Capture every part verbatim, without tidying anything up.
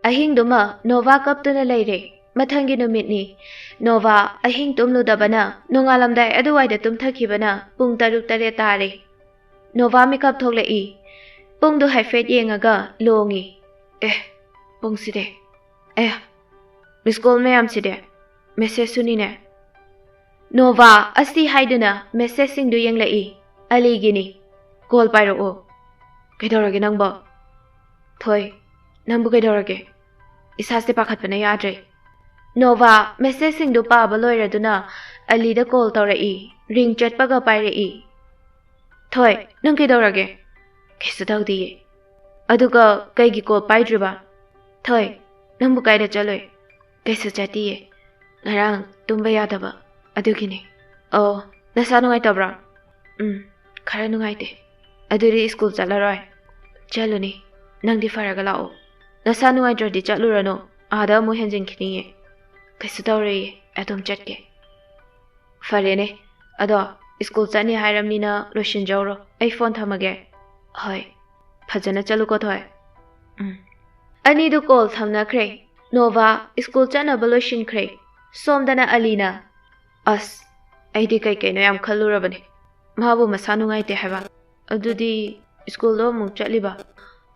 ꯑꯍꯤꯡꯗꯨꯃ Nova ꯀꯞꯇꯨꯅ ꯂꯩꯔꯦ꯫ ꯃꯊꯪꯒꯤ ꯅꯨꯃꯤꯠꯅꯤ꯫ ꯅꯣꯚꯥ ꯑꯍꯤꯡ ꯇꯨꯝꯂꯨꯗꯕꯅ ꯅꯣꯡꯉꯥꯜꯂꯝꯗꯥꯏ ꯑꯗꯨꯋꯥꯏꯗ ꯇꯨꯝꯊꯈꯤꯕꯅ ꯄꯨꯡ ꯇꯔꯨꯛ ꯇꯔꯦꯠ ꯇꯥꯔꯦ꯫ ꯅꯣꯚꯥ ꯃꯤꯀꯞ ꯊꯣꯛꯂꯛꯏ꯫ ꯄꯨꯡꯗꯨ ꯍꯥꯏꯐꯦꯠ ꯌꯦꯡꯉꯒ ꯂꯣꯡꯉꯤ꯫ ꯑꯦ, ꯄꯨꯡꯁꯤꯗꯤ꯫ ꯑꯦ, ꯃꯤꯁ ꯀꯣꯜ ꯃꯌꯥꯝꯁꯤꯗꯤ꯫ ꯃꯦꯁꯦꯖꯁꯨꯅꯤꯅꯦ꯫ ꯅꯣꯚꯥ ꯑꯁꯤ ꯍꯥꯏꯗꯨꯅ ꯃꯦꯁꯦꯖꯁꯤꯡꯗꯨ ꯌꯦꯡꯂꯛꯏ꯫ ꯑꯂꯤꯒꯤꯅꯤ꯫ ꯀꯣꯜ ꯄꯥꯏꯔꯛꯑꯣ꯫ ꯀꯩꯗꯧꯔꯒꯦ ꯅꯪꯕꯣ? ꯊꯣꯏ, ꯅꯪꯕꯨ ꯀꯩꯗꯧꯔꯒꯦ? ꯏꯁꯥꯁꯦ ꯄꯥꯈꯠꯄꯅ ꯌꯥꯗ꯭ꯔꯦ꯫ ꯅꯣꯚꯥ ꯃꯦꯁꯦꯖꯁꯤꯡꯗꯨ ꯄꯥꯕ ꯂꯣꯏꯔꯗꯨꯅ ꯑꯂꯤꯗ ꯀꯣꯜ ꯇꯧꯔꯛꯏ꯫ ꯔꯤꯡ ꯆꯠꯄꯒ ꯄꯥꯏꯔꯛꯏ꯫ ꯊꯣꯏ, ꯅꯪ ꯀꯩꯗꯧꯔꯒꯦ? ꯀꯩꯁꯨ ꯇꯧꯗꯤꯌꯦ꯫ ꯑꯗꯨꯒ ꯀꯩꯒꯤ ꯀꯣꯜ ꯄꯥꯏꯗ꯭ꯔꯤꯕ? ꯊꯣꯏ, ꯅꯪꯕꯨ ꯀꯥꯏꯗ ꯆꯠꯂꯨꯏ? ꯀꯩꯁꯨ ꯆꯠꯇꯤꯌꯦ꯫ ꯉꯔꯥꯡ ꯇꯨꯝꯕ ꯌꯥꯗꯕ, ꯑꯗꯨꯒꯤꯅꯦ꯫ ꯑꯣ, ꯅꯁꯥ ꯅꯨꯡꯉꯥꯏꯇꯕ꯭ꯔꯥ? ꯎꯝ, ꯈꯔ ꯅꯨꯡꯉꯥꯏꯇꯦ꯫ ꯑꯗꯨꯗꯤ ꯁ꯭ꯀꯨꯜ ꯆꯠꯂꯔꯣꯏ? ꯆꯠꯂꯨꯅꯤ꯫ ꯅꯪꯗꯤ ꯐꯔꯒ ꯂꯥꯛꯑꯣ꯫ ꯅꯁꯥ ꯅꯨꯡꯉꯥꯏꯇ꯭ꯔꯗꯤ ꯆꯠꯂꯨꯔꯅꯨ꯫ ꯑꯥꯗ ꯑꯃꯨꯛ ꯍꯦꯟꯖꯤꯟꯈꯤꯅꯤꯌꯦ꯫ ꯀꯩꯁꯨ ꯇꯧꯔꯣꯏꯌꯦ, ꯑꯗꯨꯝ ꯆꯠꯀꯦ꯫ ꯐꯔꯦꯅꯦ꯫ ꯑꯗꯣ, ꯁ꯭ꯀꯨꯜ ꯆꯠꯅꯤ ꯍꯥꯏꯔꯝꯅꯤꯅ ꯂꯣꯏꯁꯤꯟꯖꯧꯔꯣ꯫ ꯑꯩ ꯐꯣꯟ ꯊꯝꯃꯒꯦ꯫ ꯍꯣꯏ꯫ ꯐꯖꯅ ꯆꯠꯂꯨꯀꯣ, ꯊꯣꯏ꯫ ꯎꯝ꯫ ꯑꯅꯤꯗꯨ ꯀꯣꯜ ꯊꯝꯅꯈ꯭ꯔꯦ꯫ ꯅꯣꯚꯥ ꯁ꯭ꯀꯨꯜ ꯆꯠꯅꯕ ꯂꯣꯏꯁꯤꯟꯈ꯭ꯔꯦ꯫ ꯁꯣꯝꯗꯅ ꯑꯂꯤꯅ, "ꯑꯁ, ꯑꯩꯗꯤ ꯀꯩ ꯀꯩꯅꯣ ꯌꯥꯝ ꯈꯜꯂꯨꯔꯕꯅꯦ꯫ ꯃꯥꯕꯨ ꯃꯁꯥ ꯅꯨꯡꯉꯥꯏꯇꯦ ꯍꯥꯏꯕ꯫ ꯑꯗꯨꯗꯤ ꯁ꯭ꯀꯨꯜꯗꯣ ꯑꯃꯨꯛ ꯆꯠꯂꯤꯕ?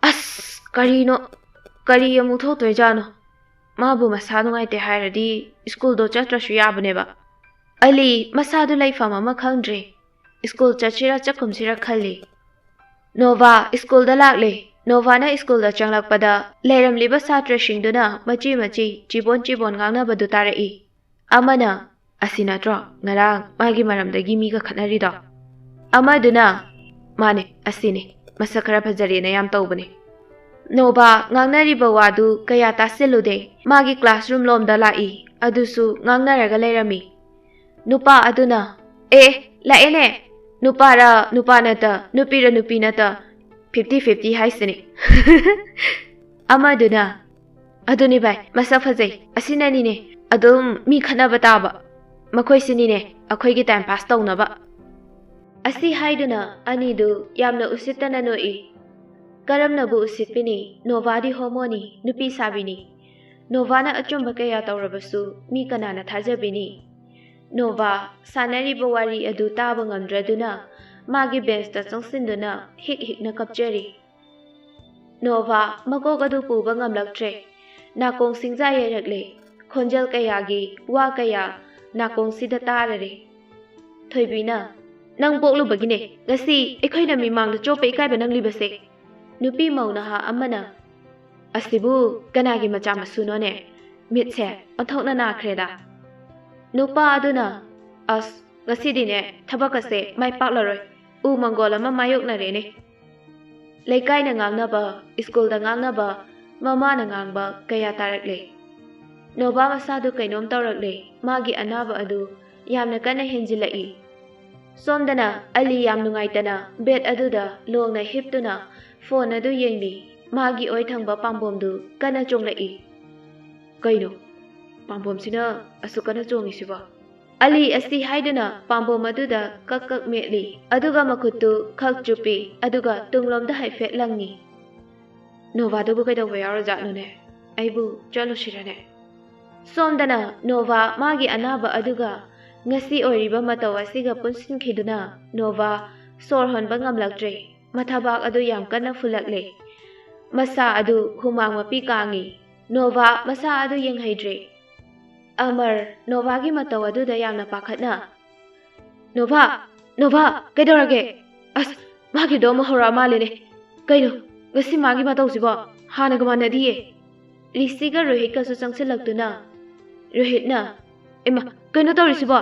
ꯑꯁ, ꯀꯔꯤꯅꯣ? ꯀꯔꯤ ꯑꯃꯨꯛ ꯊꯣꯛꯇꯣꯏꯖꯥꯠꯅꯣ? ꯃꯥꯕꯨ ꯃꯁꯥ ꯅꯨꯡꯉꯥꯏꯇꯦ ꯍꯥꯏꯔꯗꯤ ꯁ꯭ꯀꯨꯜꯗꯣ ꯆꯠꯇ꯭ꯔꯁꯨ ꯌꯥꯕꯅꯦꯕ꯫" ꯑꯂꯤ ꯃꯁꯥꯗꯨ ꯂꯩꯐꯝ ꯑꯃ ꯈꯪꯗ꯭ꯔꯦ꯫ ꯁ꯭ꯀꯨꯜ ꯆꯠꯁꯤꯔ ꯆꯠꯀꯨꯝꯁꯤꯔ ꯈꯜꯂꯤ꯫ ꯅꯣꯚꯥ ꯁ꯭ꯀꯨꯜꯗ ꯂꯥꯛꯂꯦ꯫ ꯅꯣꯚꯥꯅ ꯁ꯭ꯀꯨꯜꯗ ꯆꯪꯂꯛꯄꯗ ꯂꯩꯔꯝꯂꯤꯕ ꯁꯥꯇ꯭ꯔꯁꯤꯡꯗꯨꯅ ꯃꯆꯤ ꯃꯆꯤ, ꯆꯤꯕꯣꯟ ꯆꯤꯕꯣꯟ ꯉꯥꯡꯅꯕꯗꯨ ꯇꯥꯔꯛꯏ꯫ ꯑꯃꯅ, "ꯑꯁꯤ ꯅꯠꯇ꯭ꯔꯣ ꯉꯔꯥꯡ ꯃꯥꯒꯤ ꯃꯔꯝꯗꯒꯤ ꯃꯤꯒ ꯈꯠꯅꯔꯤꯗꯣ?" ꯑꯃꯗꯨꯅ, "ꯃꯥꯅꯦ, ꯑꯁꯤꯅꯦ꯫ ꯃꯁꯛ ꯈꯔ ꯐꯖꯔꯦꯅ ꯌꯥꯝ ꯇꯧꯕꯅꯦ꯫" ꯅꯣꯚꯥ ꯉꯥꯡꯅꯔꯤꯕ ꯋꯥꯗꯨ ꯀꯌꯥ ꯇꯥꯁꯤꯜꯂꯨꯗꯦ꯫ ꯃꯥꯒꯤ classroom ꯂꯣꯝꯗ ꯂꯥꯛꯏ꯫ ꯑꯗꯨꯁꯨ ꯉꯥꯡꯅꯔꯒ ꯂꯩꯔꯝꯃꯤ꯫ ꯅꯨꯄꯥ ꯑꯗꯨꯅ, "ꯑꯦ, ꯂꯥꯛꯑꯦꯅꯦ꯫ ꯅꯨꯄꯥꯔ ꯅꯨꯄꯥ ꯅꯠꯇ, ꯅꯨꯄꯤꯔ ꯅꯨꯄꯤ ꯅꯠꯇ, fifty fifty ꯍꯥꯏꯁꯤꯅꯤ꯫" ꯑꯃꯗꯨꯅ, "ꯑꯗꯨꯅꯤ ꯚꯥꯏ, ꯃꯁꯛ ꯐꯖꯩ꯫ ꯑꯁꯤꯅꯅꯤꯅꯦ ꯑꯗꯨꯝ ꯃꯤ ꯈꯠꯅꯕ ꯇꯥꯕ꯫ ꯃꯈꯣꯏꯁꯤꯅꯤꯅꯦ ꯑꯩꯈꯣꯏꯒꯤ time pass ꯇꯧꯅꯕ꯫" ꯑꯁꯤ ꯍꯥꯏꯗꯨꯅ ꯑꯅꯤꯗꯨ ꯌꯥꯝꯅ ꯎꯁꯤꯠꯇꯅ ꯅꯣꯛꯏ꯫ ꯀꯔꯝꯅꯕꯨ ꯎꯁꯤꯠꯄꯤꯅꯤ? ꯅꯣꯚꯥꯗꯤ ꯍꯣꯃꯣꯅꯤ, ꯅꯨꯄꯤ ꯁꯥꯕꯤꯅꯤ꯫ ꯅꯣꯚꯥꯅ ꯑꯆꯨꯝꯕ ꯀꯌꯥ ꯇꯧꯔꯕꯁꯨ ꯃꯤ ꯀꯅꯥꯅ ꯊꯥꯖꯕꯤꯅꯤ? ꯅꯣꯚꯥ, ꯁꯥꯟꯅꯔꯤꯕ ꯋꯥꯔꯤ ꯑꯗꯨ ꯇꯥꯕ ꯉꯝꯗ꯭ꯔꯗꯨꯅ ꯃꯥꯒꯤ ꯕꯦꯟꯁꯇ ꯆꯪꯁꯤꯟꯗꯨꯅ ꯍꯤꯛ ꯍꯤꯛꯅ ꯀꯞꯆꯔꯤ꯫ ꯅꯣꯚꯥ ꯃꯀꯣꯛ ꯑꯗꯨ ꯄꯨꯕ ꯉꯝꯂꯛꯇ꯭ꯔꯦ꯫ ꯅꯥꯀꯣꯡ ꯁꯤꯡꯖꯥ ꯌꯩꯔꯛꯂꯦ꯫ ꯈꯣꯟꯖꯦꯜ ꯀꯌꯥꯒꯤ ꯋꯥ ꯀꯌꯥ ꯅꯥꯀꯣꯡꯁꯤꯗ ꯇꯥꯔꯔꯦ꯫ ꯊꯣꯏꯕꯤꯅ, "ꯅꯪ ꯄꯣꯛꯂꯨꯕꯒꯤꯅꯦ ꯉꯁꯤ ꯑꯩꯈꯣꯏꯅ ꯃꯤꯃꯥꯡꯗ ꯆꯣꯞꯄ ꯏꯀꯥꯏꯕ ꯅꯪꯂꯤꯕꯁꯦ"꯫ ꯅꯨꯄꯤ ꯃꯧ ꯅꯍꯥ ꯑꯃꯅ, "ꯑꯁꯤꯕꯨ ꯀꯅꯥꯒꯤ ꯃꯆꯥ ꯃꯁꯨꯅꯣꯅꯦ? ꯃꯤꯠꯁꯦ ꯑꯣꯟꯊꯣꯛꯅ ꯅꯥꯈ꯭ꯔꯦꯗ"꯫ ꯅꯨꯄꯥ ꯑꯗꯨꯅ, "ꯑꯁ, ꯉꯁꯤꯗꯤꯅꯦ ꯊꯕꯛ ꯑꯁꯦ ꯃꯥꯏ ꯄꯥꯛꯂꯔꯣꯏ꯫ ꯎ ꯃꯪꯒꯣꯜ ꯑꯃ ꯃꯥꯌꯣꯛꯅꯔꯦꯅꯦ"꯫ ꯂꯩꯀꯥꯏꯅ ꯉꯥꯡꯅꯕ, ꯁ꯭ꯀꯨꯜꯗ ꯉꯥꯡꯅꯕ, ꯃꯃꯥꯅ ꯉꯥꯡꯕ ꯀꯌꯥ ꯇꯥꯔꯛꯂꯦ꯫ ꯅꯣꯚꯥ ꯃꯁꯥꯗꯨ ꯀꯩꯅꯣꯝ ꯇꯧꯔꯛꯂꯦ꯫ ꯃꯥꯒꯤ ꯑꯅꯥꯕ ꯑꯗꯨ ꯌꯥꯝꯅ ꯀꯟꯅ ꯍꯦꯟꯖꯤꯜꯂꯛꯏ꯫ ꯁꯣꯝꯗꯅ ꯑꯂꯤ ꯌꯥꯝ ꯅꯨꯡꯉꯥꯏꯇꯅ ꯕꯦꯗ ꯑꯗꯨꯗ ꯂꯣꯡꯅ ꯍꯤꯞꯇꯨꯅ ꯐꯣꯟ ꯑꯗꯨ ꯌꯦꯡꯂꯤ꯫ ꯃꯥꯒꯤ ꯑꯣꯏ ꯊꯪꯕ ꯄꯥꯝꯕꯣꯝꯗꯨ ꯀꯟꯅ ꯆꯣꯡꯂꯛꯏ꯫ "ꯀꯩꯅꯣ, ꯄꯥꯝꯕꯣꯝꯁꯤꯅ ꯑꯁꯨꯛ ꯀꯟꯅ ꯆꯣꯡꯉꯤꯁꯤꯕꯣ?" ꯑꯂꯤ ꯑꯁꯤ ꯍꯥꯏꯗꯨꯅ ꯄꯥꯝꯕꯣꯝ ꯑꯗꯨꯗ ꯀꯛ ꯀꯛ ꯃꯦꯠꯂꯤ, ꯑꯗꯨꯒ ꯃꯈꯨꯠꯇꯨ ꯈꯛ ꯆꯨꯞꯄꯤ, ꯑꯗꯨꯒ ꯇꯨꯡꯂꯣꯝꯗ ꯍꯥꯏꯐꯦꯠ ꯂꯪꯉꯤ꯫ "ꯅꯣꯚꯥꯗꯨꯕꯨ ꯀꯩꯗꯧꯕ ꯌꯥꯎꯔꯖꯥꯠꯅꯣꯅꯦ? ꯑꯩꯕꯨ ꯆꯠꯂꯨꯁꯤꯔꯅꯦ?" ꯁꯣꯝꯗꯅ ꯅꯣꯚꯥ ꯃꯥꯒꯤ ꯑꯅꯥꯕ ꯑꯗꯨꯒ ꯉꯁꯤ ꯑꯣꯏꯔꯤꯕ ꯃꯇꯧ ꯑꯁꯤꯒ ꯄꯨꯟꯁꯤꯟꯈꯤꯗꯨꯅ ꯅꯣꯚꯥ ꯁꯣꯔ ꯍꯣꯟꯕ ꯉꯝꯂꯛꯇ꯭ꯔꯦ꯫ ꯃꯊꯕꯥꯛ ꯑꯗꯨ ꯌꯥꯝ ꯀꯟꯅ ꯐꯨꯜꯂꯛꯂꯦ꯫ ꯃꯁꯥ ꯑꯗꯨ ꯍꯨꯃꯥꯡ ꯃꯄꯤ ꯀꯥꯡꯉꯤ꯫ ꯅꯣꯚꯥ ꯃꯁꯥ ꯑꯗꯨ ꯌꯦꯡꯍꯩꯗ꯭ꯔꯦ꯫ ꯑꯃꯔ ꯅꯣꯚꯥꯒꯤ ꯃꯇꯧ ꯑꯗꯨꯗ ꯌꯥꯝꯅ ꯄꯥꯈꯠꯅ, "ꯅꯣꯚꯥ, ꯅꯣꯚꯥ, ꯀꯩꯗꯧꯔꯒꯦ? ꯑꯁ, ꯃꯥꯒꯤꯗꯣ ꯑꯃ ꯍꯧꯔꯛꯑ ꯃꯥꯜꯂꯦꯅꯦ꯫ ꯀꯩꯅꯣ, ꯉꯁꯤ ꯃꯥꯒꯤ ꯃꯇꯧꯁꯤꯕꯣ ꯍꯥꯟꯅꯒ ꯃꯥꯟꯅꯗꯤꯌꯦ"꯫ ꯔꯤꯁꯤꯒ ꯔꯣꯍꯤꯠꯀꯁꯨ ꯆꯪꯁꯤꯜꯂꯛꯇꯨꯅ ꯔꯣꯍꯤꯠꯅ, "ꯏꯃꯥ, ꯀꯩꯅꯣ ꯇꯧꯔꯤꯁꯤꯕꯣ?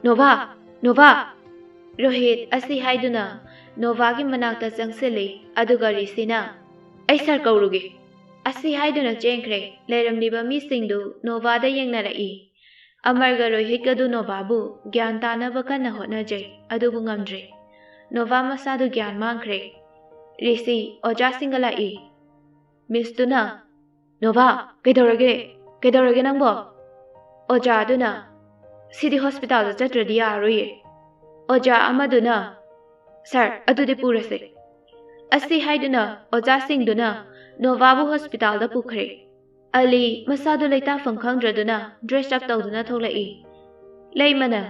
Nova, Nova!" ꯔꯣꯍꯤꯠ ꯑꯁꯤ ꯍꯥꯏꯗꯨꯅ ꯅꯣꯚꯥꯒꯤ ꯃꯅꯥꯛꯇ ꯆꯪꯁꯤꯜꯂꯤ, ꯑꯗꯨꯒ ꯔꯤꯁꯤꯅ, "ꯑꯩ ꯁꯥꯔ ꯀꯧꯔꯨꯒꯦ" ꯑꯁꯤ ꯍꯥꯏꯗꯨꯅ ꯆꯦꯟꯈ꯭ꯔꯦ꯫ ꯂꯩꯔꯝꯂꯤꯕ ꯃꯤꯁꯤꯡꯗꯨ ꯅꯣꯚꯥꯗ ꯌꯦꯡꯅꯔꯛꯏ꯫ ꯑꯃꯔꯒ ꯔꯣꯍꯤꯠꯀꯗꯨ ꯅꯣꯚꯥꯕꯨ ꯒ꯭ꯌꯥꯟ ꯇꯥꯅꯕ ꯀꯟꯅ ꯍꯣꯠꯅꯖꯩ, ꯑꯗꯨꯕꯨ ꯉꯝꯗ꯭ꯔꯦ꯫ ꯅꯣꯚꯥ ꯃꯁꯥꯗꯨ ꯒ꯭ꯌꯥꯟ ꯃꯥꯡꯈ꯭ꯔꯦ꯫ ꯔꯤꯁꯤ ꯑꯣꯖꯥꯁꯤꯡꯒ ꯂꯥꯛꯏ꯫ ꯃꯤꯁꯇꯨꯅ, "ꯅꯣꯚꯥ, ꯀꯩꯗꯧꯔꯒꯦ? ꯀꯩꯗꯧꯔꯒꯦ ꯅꯪꯕꯣ?" ꯑꯣꯖꯥ ꯑꯗꯨꯅ, "ꯁꯤꯗꯤ ꯍꯣꯁꯄꯤꯇꯥꯜꯗ ꯆꯠꯇ꯭ꯔꯗꯤ ꯌꯥꯔꯔꯣꯏꯌꯦ"꯫ ꯑꯣꯖꯥ ꯑꯃꯗꯨꯅ, "ꯁꯥꯔ, ꯑꯗꯨꯗꯤ ꯄꯨꯔꯁꯦ"꯫ ꯑꯁꯤ ꯍꯥꯏꯗꯨꯅ ꯑꯣꯖꯥꯁꯤꯡꯗꯨꯅ ꯅꯣꯚꯥꯕꯨ ꯍꯣꯁꯄꯤꯇꯥꯜꯗ ꯄꯨꯈ꯭ꯔꯦ꯫ ꯑꯂꯤ ꯃꯁꯥꯗꯨ ꯂꯩꯇꯥꯐꯝ ꯈꯪꯗ꯭ꯔꯗꯨꯅ dress up ꯇꯧꯗꯨꯅ ꯊꯣꯛꯂꯛꯏ꯫ ꯂꯩꯃꯅ,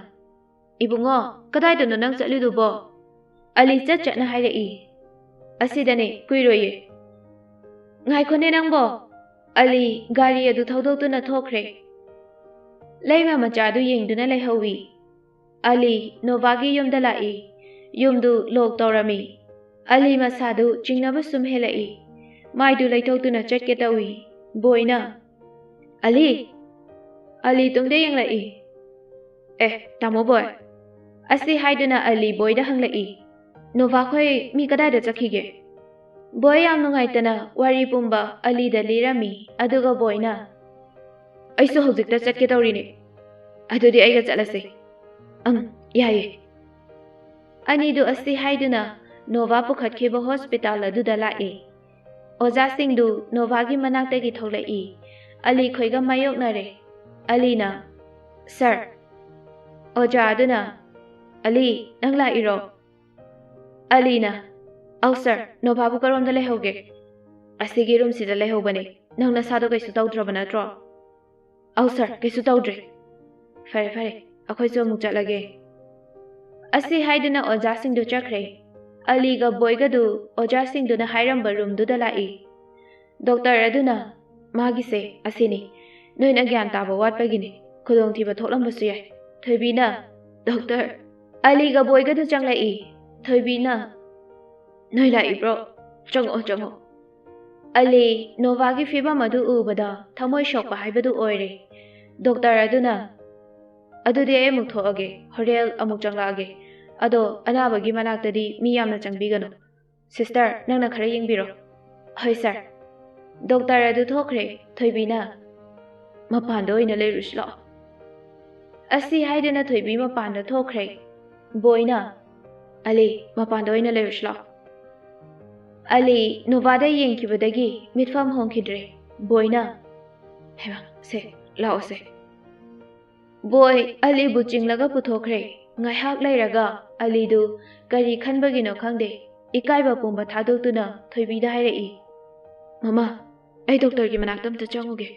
"ꯏꯕꯨꯡꯉꯣ, ꯀꯗꯥꯏꯗꯅꯣ ꯅꯪ ꯆꯠꯂꯤꯗꯨꯕꯣ?" ꯑꯂꯤ ꯆꯠ ꯆꯠꯅ ꯍꯥꯏꯔꯛꯏ꯫ "ꯑꯁꯤꯗꯅꯦ, ꯀꯨꯏꯔꯣꯏꯌꯦ꯫" "ꯉꯥꯏꯈꯣꯅꯦ ꯅꯪꯕꯣ!" ꯑꯂꯤ ꯒꯥꯔꯤ ꯑꯗꯨ ꯊꯧꯗꯣꯛꯇꯨꯅ ꯊꯣꯛꯈ꯭ꯔꯦ꯫ ꯂꯩꯃ ꯃꯆꯥꯗꯨ ꯌꯦꯡꯗꯨꯅ ꯂꯩꯍꯧꯏ꯫ ꯑꯂꯤ ꯅꯣꯚꯥꯒꯤ ꯌꯨꯝꯗ ꯂꯥꯛꯏ꯫ ꯌꯨꯝꯗꯨ lock ꯇꯧꯔꯝꯃꯤ꯫ ꯑꯂꯤ ꯃꯁꯥꯗꯨ ꯆꯤꯡꯅꯕ ꯁꯨꯝ ꯍꯦꯜꯂꯛꯏ꯫ ꯃꯥꯏꯗꯨ ꯂꯩꯊꯣꯛꯇꯨꯅ ꯆꯠꯀꯦ ꯇꯧꯏ꯫ ꯕꯣꯏꯅ, "ꯑꯂꯤ!" ꯑꯂꯤ ꯇꯨꯡꯗ ꯌꯦꯡꯂꯛꯏ꯫ "ꯑꯦ, ꯇꯥꯃꯣ ꯕꯣꯏ!" ꯑꯁꯤ ꯍꯥꯏꯗꯨꯅ ꯑꯂꯤ ꯕꯣꯏꯗ ꯍꯪꯂꯛꯏ꯫ "ꯅꯣꯚꯥꯈꯣꯏ ꯃꯤ ꯀꯗꯥꯏꯗ ꯆꯠꯈꯤꯒꯦ?" ꯕꯣꯏ ꯌꯥꯝ ꯅꯨꯡꯉꯥꯏꯇꯅ ꯋꯥꯔꯤ ꯄꯨꯝꯕ ꯑꯂꯤꯗ ꯂꯤꯔꯝꯃꯤ꯫ ꯑꯗꯨꯒ ꯕꯣꯏꯅ, "ꯑꯩꯁꯨ ꯍꯧꯖꯤꯛꯇ ꯆꯠꯀꯦ ꯇꯧꯔꯤꯅꯦ꯫ ꯑꯗꯨꯗꯤ ꯑꯩꯒ ꯆꯠꯂꯁꯦ꯫" "ꯑꯪ, ꯌꯥꯏꯌꯦ꯫" ꯑꯅꯤꯗꯨ ꯑꯁꯤ ꯍꯥꯏꯗꯨꯅ ꯅꯣꯚꯥ ꯄꯨꯈꯠꯈꯤꯕ ꯍꯣꯁꯄꯤꯇꯥꯜ ꯑꯗꯨꯗ ꯂꯥꯛꯏ꯫ ꯑꯣꯖꯥꯁꯤꯡꯗꯨ ꯅꯣꯚꯥꯒꯤ ꯃꯅꯥꯛꯇꯒꯤ ꯊꯣꯛꯂꯛꯏ꯫ ꯑꯂꯤ ꯈꯣꯏꯒ ꯃꯥꯌꯣꯛꯅꯔꯦ꯫ ꯑꯂꯤꯅ, "ꯁꯥꯔ꯫" ꯑꯣꯖꯥ ꯑꯗꯨꯅ, "ꯑꯂꯤ, ꯅꯪ ꯂꯥꯛꯏꯔꯣ?" ꯑꯂꯤꯅ, "ꯑꯧ ꯁꯥꯔ, ꯅꯣꯚꯥꯕꯨ ꯀꯔꯣꯝꯗ ꯂꯩꯍꯧꯒꯦ?" "ꯑꯁꯤꯒꯤ ꯔꯨꯝꯁꯤꯗ ꯂꯩꯍꯧꯕꯅꯦ꯫ ꯅꯪ ꯅꯁꯥꯗꯣ ꯀꯩꯁꯨ ꯇꯧꯗ꯭ꯔꯕ ꯅꯠꯇ꯭ꯔꯣ?" "ꯑꯧ ꯁꯥꯔ, ꯀꯩꯁꯨ ꯇꯧꯗ꯭ꯔꯦ꯫" "ꯐꯔꯦ ꯐꯔꯦ, ꯑꯩꯈꯣꯏꯁꯨ ꯑꯃꯨꯛ ꯆꯠꯂꯒꯦ꯫" ꯑꯁꯤ ꯍꯥꯏꯗꯨꯅ ꯑꯣꯖꯥꯁꯤꯡꯗꯨ ꯆꯠꯈ꯭ꯔꯦ꯫ ꯑꯂꯤꯒ ꯕꯣꯏꯒꯗꯨ ꯑꯣꯖꯥꯁꯤꯡꯗꯨꯅ ꯍꯥꯏꯔꯝꯕ ꯔꯨꯝꯗꯨꯗ ꯂꯥꯛꯏ꯫ ꯗꯣꯛꯇꯔ ꯑꯗꯨꯅ, "ꯃꯥꯒꯤꯁꯦ ꯑꯁꯤꯅꯤ꯫ ꯅꯣꯏꯅ ꯒ꯭ꯌꯥꯟ ꯇꯥꯕ ꯋꯥꯠꯄꯒꯤꯅꯤ꯫ ꯈꯨꯗꯣꯡꯊꯤꯕ ꯊꯣꯛꯂꯝꯕꯁꯨ ꯌꯥꯏ꯫" ꯊꯣꯏꯕꯤꯅ, "ꯗꯣꯛꯇꯔ!" ꯑꯂꯤꯒ ꯕꯣꯏꯒꯗꯨ ꯆꯪꯂꯛꯏ꯫ ꯊꯣꯏꯕꯤꯅ, "ꯅꯣꯏ ꯂꯥꯛꯏꯕ꯭ꯔꯣ? ꯆꯪꯉꯛꯑꯣ, ꯆꯪꯉꯛꯑꯣ꯫" ꯑꯂꯤ ꯅꯣꯚꯥꯒꯤ ꯐꯤꯕꯝ ꯑꯗꯨ ꯎꯕꯗ ꯊꯃꯣꯏ ꯁꯣꯛꯄ ꯍꯥꯏꯕꯗꯨ ꯑꯣꯏꯔꯦ꯫ ꯗꯣꯛꯇꯔ ꯑꯗꯨꯅ, "ꯑꯗꯨꯗꯤ ꯑꯩ ꯑꯃꯨꯛ ꯊꯣꯛꯑꯒꯦ, ꯍꯣꯔꯦꯟ ꯑꯃꯨꯛ ꯆꯪꯂꯛꯑꯒꯦ꯫ ꯑꯗꯣ ꯑꯅꯥꯕꯒꯤ ꯃꯅꯥꯛꯇꯗꯤ ꯃꯤ ꯌꯥꯝꯅ ꯆꯪꯕꯤꯒꯅꯨ꯫ ꯁꯤꯁꯇꯔ, ꯅꯪꯅ ꯈꯔ ꯌꯦꯡꯕꯤꯔꯣ꯫" "ꯍꯣꯏ ꯁꯥꯔ꯫" ꯗꯣꯛꯇꯔ ꯑꯗꯨ ꯊꯣꯛꯈ꯭ꯔꯦ꯫ ꯊꯣꯏꯕꯤꯅ, "ꯃꯄꯥꯟꯗ ꯑꯣꯏꯅ ꯂꯩꯔꯨꯁꯤ ꯂꯥꯛꯑꯣ꯫" ꯑꯁꯤ ꯍꯥꯏꯗꯨꯅ ꯊꯣꯏꯕꯤ ꯃꯄꯥꯟꯗ ꯊꯣꯛꯈ꯭ꯔꯦ꯫ ꯕꯣꯏꯅ, "ꯑꯂꯤ, ꯃꯄꯥꯟꯗ ꯑꯣꯏꯅ ꯂꯩꯔꯨꯁꯤ ꯂꯥꯛꯑꯣ꯫" ꯑꯂꯤ ꯅꯣꯚꯥꯗ ꯌꯦꯡꯈꯤꯕꯗꯒꯤ ꯃꯤꯠꯐꯝ ꯍꯣꯡꯈꯤꯗ꯭ꯔꯦ꯫ ꯕꯣꯏꯅ, "ꯍꯩꯃꯥ, ꯁꯦ, ꯂꯥꯛꯑꯣꯁꯦ꯫" ꯕꯣꯏ ꯑꯂꯤꯕꯨ ꯆꯤꯡꯂꯒ ꯄꯨꯊꯣꯛꯈ꯭ꯔꯦ꯫ ꯉꯥꯏꯍꯥꯛ ꯂꯩꯔꯒ ꯑꯂꯤꯗꯨ ꯀꯔꯤ ꯈꯟꯕꯒꯤꯅꯣ ꯈꯪꯗꯦ, ꯏꯀꯥꯏꯕ ꯄꯨꯝꯕ ꯊꯥꯗꯣꯛꯇꯨꯅ ꯊꯣꯏꯕꯤꯗ ꯍꯥꯏꯔꯛꯏ, "ꯃꯃꯥ, ꯑꯩ ꯗꯣꯛꯇꯔꯒꯤ ꯃꯅꯥꯛꯇ ꯑꯝꯇ ꯆꯪꯉꯨꯒꯦ꯫"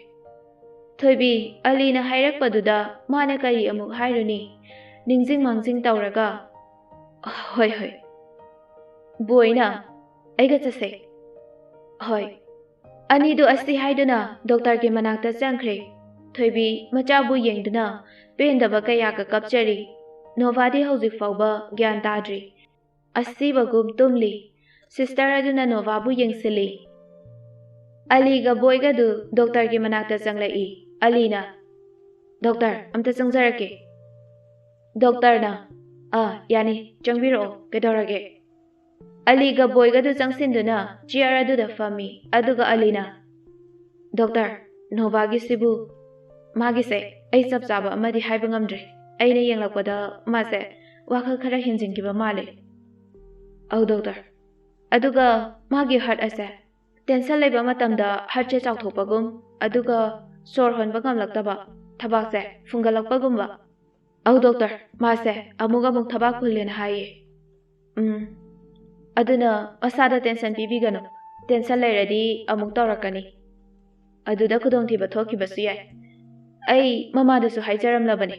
ꯊꯣꯏꯕꯤ, ꯑꯂꯤꯅ ꯍꯥꯏꯔꯛꯄꯗꯨꯗ ꯃꯥꯅ ꯀꯔꯤ ꯑꯃꯨꯛ ꯍꯥꯏꯔꯨꯅꯤ? ꯅꯤꯡꯁꯤꯡ ꯃꯥꯡꯖꯤꯡ ꯇꯧꯔꯒ, "ꯍꯣꯏ, ꯍꯣꯏ꯫" ꯕꯣꯏꯅ, "ꯑꯩꯒ ꯆꯠꯁꯦ꯫" "ꯍꯣꯏ꯫" ꯑꯅꯤꯗꯨ ꯑꯁꯤ ꯍꯥꯏꯗꯨꯅ ꯗꯣꯛꯇꯔꯒꯤ ꯃꯅꯥꯛꯇ ꯆꯪꯈ꯭ꯔꯦ꯫ ꯊꯣꯏꯕꯤ ꯃꯆꯥꯕꯨ ꯌꯦꯡꯗꯨꯅ ꯄꯦꯟꯗꯕ ꯀꯌꯥꯒ ꯀꯞꯆꯔꯤ꯫ ꯅꯣꯚꯥꯗꯤ ꯍꯧꯖꯤꯛ ꯐꯥꯎꯕ ꯒ꯭ꯌꯥꯟ ꯇꯥꯗ꯭ꯔꯤ꯫ ꯑꯁꯤꯕꯒꯨꯝ ꯇꯨꯝꯂꯤ꯫ ꯁꯤꯁꯇꯔ ꯑꯗꯨꯅ ꯅꯣꯚꯥꯕꯨ ꯌꯦꯡꯁꯤꯜꯂꯤ꯫ ꯑꯂꯤꯒ ꯕꯣꯏꯒꯗꯨ ꯗꯣꯛꯇꯔꯒꯤ ꯃꯅꯥꯛꯇ ꯆꯪꯂꯛꯏ꯫ ꯑꯂꯤꯅ, "ꯗꯣꯛꯇꯔ, ꯑꯝꯇ ꯆꯪꯖꯔꯛꯀꯦ꯫" ꯗꯣꯛꯇꯔꯅ, "ꯑꯥ, ꯌꯥꯅꯤ, ꯆꯪꯕꯤꯔꯛꯑꯣ, ꯀꯩꯗꯧꯔꯒꯦ?" ꯑꯂꯤꯒ ꯕꯣꯏꯒꯗꯨ ꯆꯪꯁꯤꯟꯗꯨꯅ ꯆꯤꯌꯔ ꯑꯗꯨꯗ ꯐꯝꯃꯤ꯫ ꯑꯗꯨꯒ ꯑꯂꯤꯅ, "ꯗꯣꯛꯇꯔ, ꯅꯣꯚꯥꯒꯤꯁꯤꯕꯨ, ꯃꯥꯒꯤꯁꯦ ꯑꯩ ꯆꯞ ꯆꯥꯕ ꯑꯃꯗꯤ ꯍꯥꯏꯕ ꯉꯝꯗ꯭ꯔꯦ꯫ ꯑꯩꯅ ꯌꯦꯡꯂꯛꯄꯗ ꯃꯥꯁꯦ ꯋꯥꯈꯜ ꯈꯔ ꯍꯦꯟꯖꯤꯟꯈꯤꯕ ꯃꯥꯜꯂꯦ꯫" "ꯑꯧ ꯗꯣꯛꯇꯔ꯫ ꯑꯗꯨꯒ ꯃꯥꯒꯤ ꯍꯥꯔꯠ ꯑꯁꯦ ꯇꯦꯟꯁꯟ ꯂꯩꯕ ꯃꯇꯝꯗ ꯍꯥꯔꯠꯁꯦ ꯆꯥꯎꯊꯣꯛꯄꯒꯨꯝ, ꯑꯗꯨꯒ ꯁꯣꯔ ꯍꯣꯟꯕ ꯉꯝꯂꯛꯇꯕ, ꯊꯕꯥꯛꯁꯦ ꯐꯨꯟꯒꯠꯂꯛꯄꯒꯨꯝꯕ꯫" "ꯑꯧ ꯗꯣꯛꯇꯔ, ꯃꯥꯁꯦ ꯑꯃꯨꯛ ꯑꯃꯨꯛ ꯊꯕꯥꯛ ꯐꯨꯜꯂꯦꯅ ꯍꯥꯏꯌꯦ꯫" "ꯎꯝ, ꯑꯗꯨꯅ ꯃꯁꯥꯗ ꯇꯦꯟꯁꯟ ꯄꯤꯕꯤꯒꯅꯨ꯫ ꯇꯦꯟꯁꯟ ꯂꯩꯔꯗꯤ ꯑꯃꯨꯛ ꯇꯧꯔꯛꯀꯅꯤ꯫ ꯑꯗꯨꯗ ꯈꯨꯗꯣꯡꯊꯤꯕ ꯊꯣꯛꯈꯤꯕꯁꯨ ꯌꯥꯏ꯫ ꯑꯩ ꯃꯃꯥꯗꯁꯨ ꯍꯥꯏꯖꯔꯝꯂꯕꯅꯤ꯫"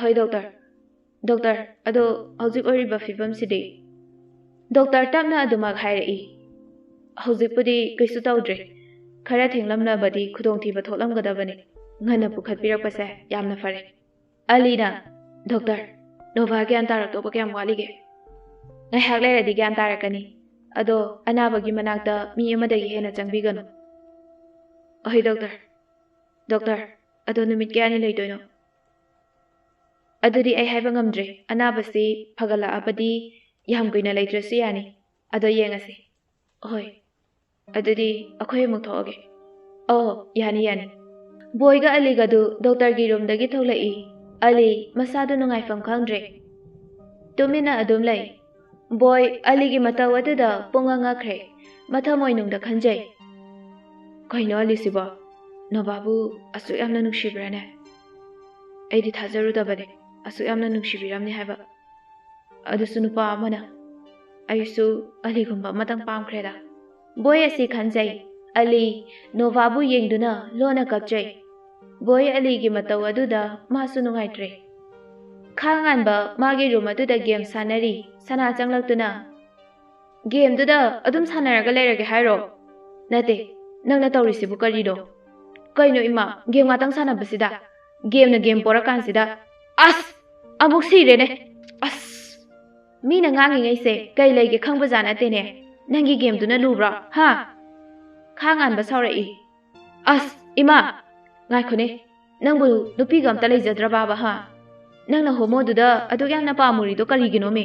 "ꯍꯣꯏ ꯗꯣꯛꯇꯔ꯫ ꯗꯣꯛꯇꯔ, ꯑꯗꯣ ꯍꯧꯖꯤꯛ ꯑꯣꯏꯔꯤꯕ ꯐꯤꯕꯝꯁꯤꯗꯤ?" ꯗꯣꯛꯇꯔ ꯇꯞꯅ ꯑꯗꯨꯃꯛ ꯍꯥꯏꯔꯛꯏ, "ꯍꯧꯖꯤꯛꯄꯨꯗꯤ ꯀꯩꯁꯨ ꯇꯧꯗ꯭ꯔꯦ꯫ ꯈꯔ ꯊꯦꯡꯂꯝꯂꯕꯗꯤ ꯈꯨꯗꯣꯡꯊꯤꯕ ꯊꯣꯛꯂꯝꯒꯗꯕꯅꯤ꯫ ꯉꯟꯅ ꯄꯨꯈꯠꯄꯤꯔꯛꯄꯁꯦ ꯌꯥꯝꯅ ꯐꯔꯦ꯫" ꯑꯂꯤꯅ, "ꯗꯣꯛꯇꯔ, ꯅꯣꯚꯥ ꯒ꯭ꯌꯥꯟ ꯇꯥꯔꯛꯇꯧꯕ ꯀꯌꯥꯝ ꯋꯥꯠꯂꯤꯒꯦ?" "ꯉꯥꯏꯍꯥꯛ ꯂꯩꯔꯗꯤ ꯒ꯭ꯌꯥꯟ ꯇꯥꯔꯛꯀꯅꯤ꯫ ꯑꯗꯣ ꯑꯅꯥꯕꯒꯤ ꯃꯅꯥꯛꯇ ꯃꯤ ꯑꯃꯗꯒꯤ ꯍꯦꯟꯅ ꯆꯪꯕꯤꯒꯅꯨ꯫" "ꯑꯍꯣꯏ ꯗꯣꯛꯇꯔ꯫" "ꯗꯣꯛꯇꯔ, ꯑꯗꯣ ꯅꯨꯃꯤꯠ ꯀꯌꯥꯅꯤ ꯂꯩꯗꯣꯏꯅꯣ?" "ꯑꯗꯨꯗꯤ ꯑꯩ ꯍꯥꯏꯕ ꯉꯝꯗ꯭ꯔꯦ꯫ ꯑꯅꯥꯕꯁꯤ ꯐꯒꯠꯂꯛꯑꯕꯗꯤ ꯌꯥꯝ ꯀꯨꯏꯅ ꯂꯩꯇ꯭ꯔꯁꯨ ꯌꯥꯅꯤ꯫ ꯑꯗꯣ ꯌꯦꯡꯉꯁꯤ꯫" "ꯍꯣꯏ꯫ ꯑꯗꯨꯗꯤ ꯑꯩꯈꯣꯏ ꯑꯃꯨꯛ ꯊꯣꯛꯑꯒꯦ꯫" "ꯑꯣ, ꯌꯥꯅꯤ, ꯌꯥꯅꯤ꯫" ꯕꯣꯏꯒ ꯑꯂꯤꯒꯗꯨ ꯗꯣꯛꯇꯔꯒꯤ ꯔꯨꯝꯗꯒꯤ ꯊꯣꯛꯂꯛꯏ꯫ ꯑꯂꯤ ꯃꯁꯥꯗꯨ ꯅꯨꯡꯉꯥꯏꯐꯝ ꯈꯪꯗ꯭ꯔꯦ꯫ ꯇꯨꯃꯤꯟꯅ ꯑꯗꯨꯝ ꯂꯩ꯫ ꯕꯣꯏ ꯑꯂꯤꯒꯤ ꯃꯇꯧ ꯑꯗꯨꯗ ꯄꯨꯡꯉꯛ ꯉꯛꯈ꯭ꯔꯦ꯫ ꯃꯊꯃꯣꯏꯅꯨꯡꯗ ꯈꯟꯖꯩ, "ꯀꯩꯅꯣ ꯑꯂꯤꯁꯤꯕꯣ? ꯅꯣꯕꯥꯕꯨ ꯑꯁꯨꯛ ꯌꯥꯝꯅ ꯅꯨꯡꯁꯤꯕ꯭ꯔꯥꯅꯦ? ꯑꯩꯗꯤ ꯊꯥꯖꯔꯨꯗꯕꯅꯦ ꯑꯁꯨꯛ ꯌꯥꯝꯅ ꯅꯨꯡꯁꯤꯕꯤꯔꯝꯅꯤ ꯍꯥꯏꯕ꯫ ꯑꯗꯨꯁꯨ ꯅꯨꯄꯥ ꯑꯃꯅ꯫" ꯑꯩꯁꯨ ꯑꯂꯤꯒꯨꯝꯕ ꯑꯃꯇꯪ ꯄꯥꯝꯈ꯭ꯔꯦꯗ꯫ ꯕꯣꯏ ꯑꯁꯤ ꯈꯟꯖꯩ꯫ ꯑꯂꯤ ꯅꯣꯚꯥꯕꯨ ꯌꯦꯡꯗꯨꯅ ꯂꯣꯟꯅ ꯀꯞꯆꯩ꯫ ꯕꯣꯏ ꯑꯂꯤꯒꯤ ꯃꯇꯧ ꯑꯗꯨꯗ ꯃꯥꯁꯨ ꯅꯨꯡꯉꯥꯏꯇ꯭ꯔꯦ꯫ ꯈꯥ ꯉꯥꯟꯕ ꯃꯥꯒꯤ ꯔꯨꯝ ꯑꯗꯨꯗ ꯒꯦꯝ ꯁꯥꯟꯅꯔꯤ꯫ ꯁꯅꯥ ꯆꯪꯂꯛꯇꯨꯅ, "ꯒꯦꯝꯗꯨꯗ ꯑꯗꯨꯝ ꯁꯥꯟꯅꯔꯒ ꯂꯩꯔꯒꯦ ꯍꯥꯏꯔꯣ?" "ꯅꯠꯇꯦ, ꯅꯪꯅ ꯇꯧꯔꯤꯁꯤꯕꯨ ꯀꯔꯤꯅꯣ?" "ꯀꯩꯅꯣ ꯏꯃꯥ, ꯒꯦꯝ ꯉꯥꯛꯇꯪ ꯁꯥꯟꯅꯕꯁꯤꯗ?" "ꯒꯦꯝꯅ ꯒꯦꯝ ꯄꯣꯔꯀꯥꯟꯁꯤꯗ꯫ ꯑꯁ! ꯑꯃꯨꯛ ꯁꯤꯔꯦꯅꯦ꯫ ꯑꯁ! ꯃꯤꯅ ꯉꯥꯡꯉꯤꯉꯩꯁꯦ ꯀꯩ ꯂꯩꯒꯦ ꯈꯪꯕꯖꯥꯠ ꯅꯠꯇꯦꯅꯦ꯫ ꯅꯪꯒꯤ ꯒꯦꯝꯗꯨꯅ ꯂꯨꯕ꯭ꯔꯣ, ꯍꯥ?" ꯈꯥ ꯉꯥꯟꯕ ꯁꯥꯎꯔꯛꯏ꯫ "ꯑꯁ! ꯏꯃꯥ! ꯉꯥꯏꯈꯣꯅꯦ, ꯅꯪꯕꯨ ꯅꯨꯄꯤꯒ ꯑꯝꯇ ꯂꯩꯖꯗ꯭ꯔꯕꯕ, ꯍꯥ? ꯅꯪꯅ ꯍꯣꯃꯣꯗꯨꯗ ꯑꯗꯨꯛ ꯌꯥꯝꯅ ꯄꯥꯝꯃꯨꯔꯤꯗꯣ ꯀꯔꯤꯒꯤꯅꯣꯃꯤ?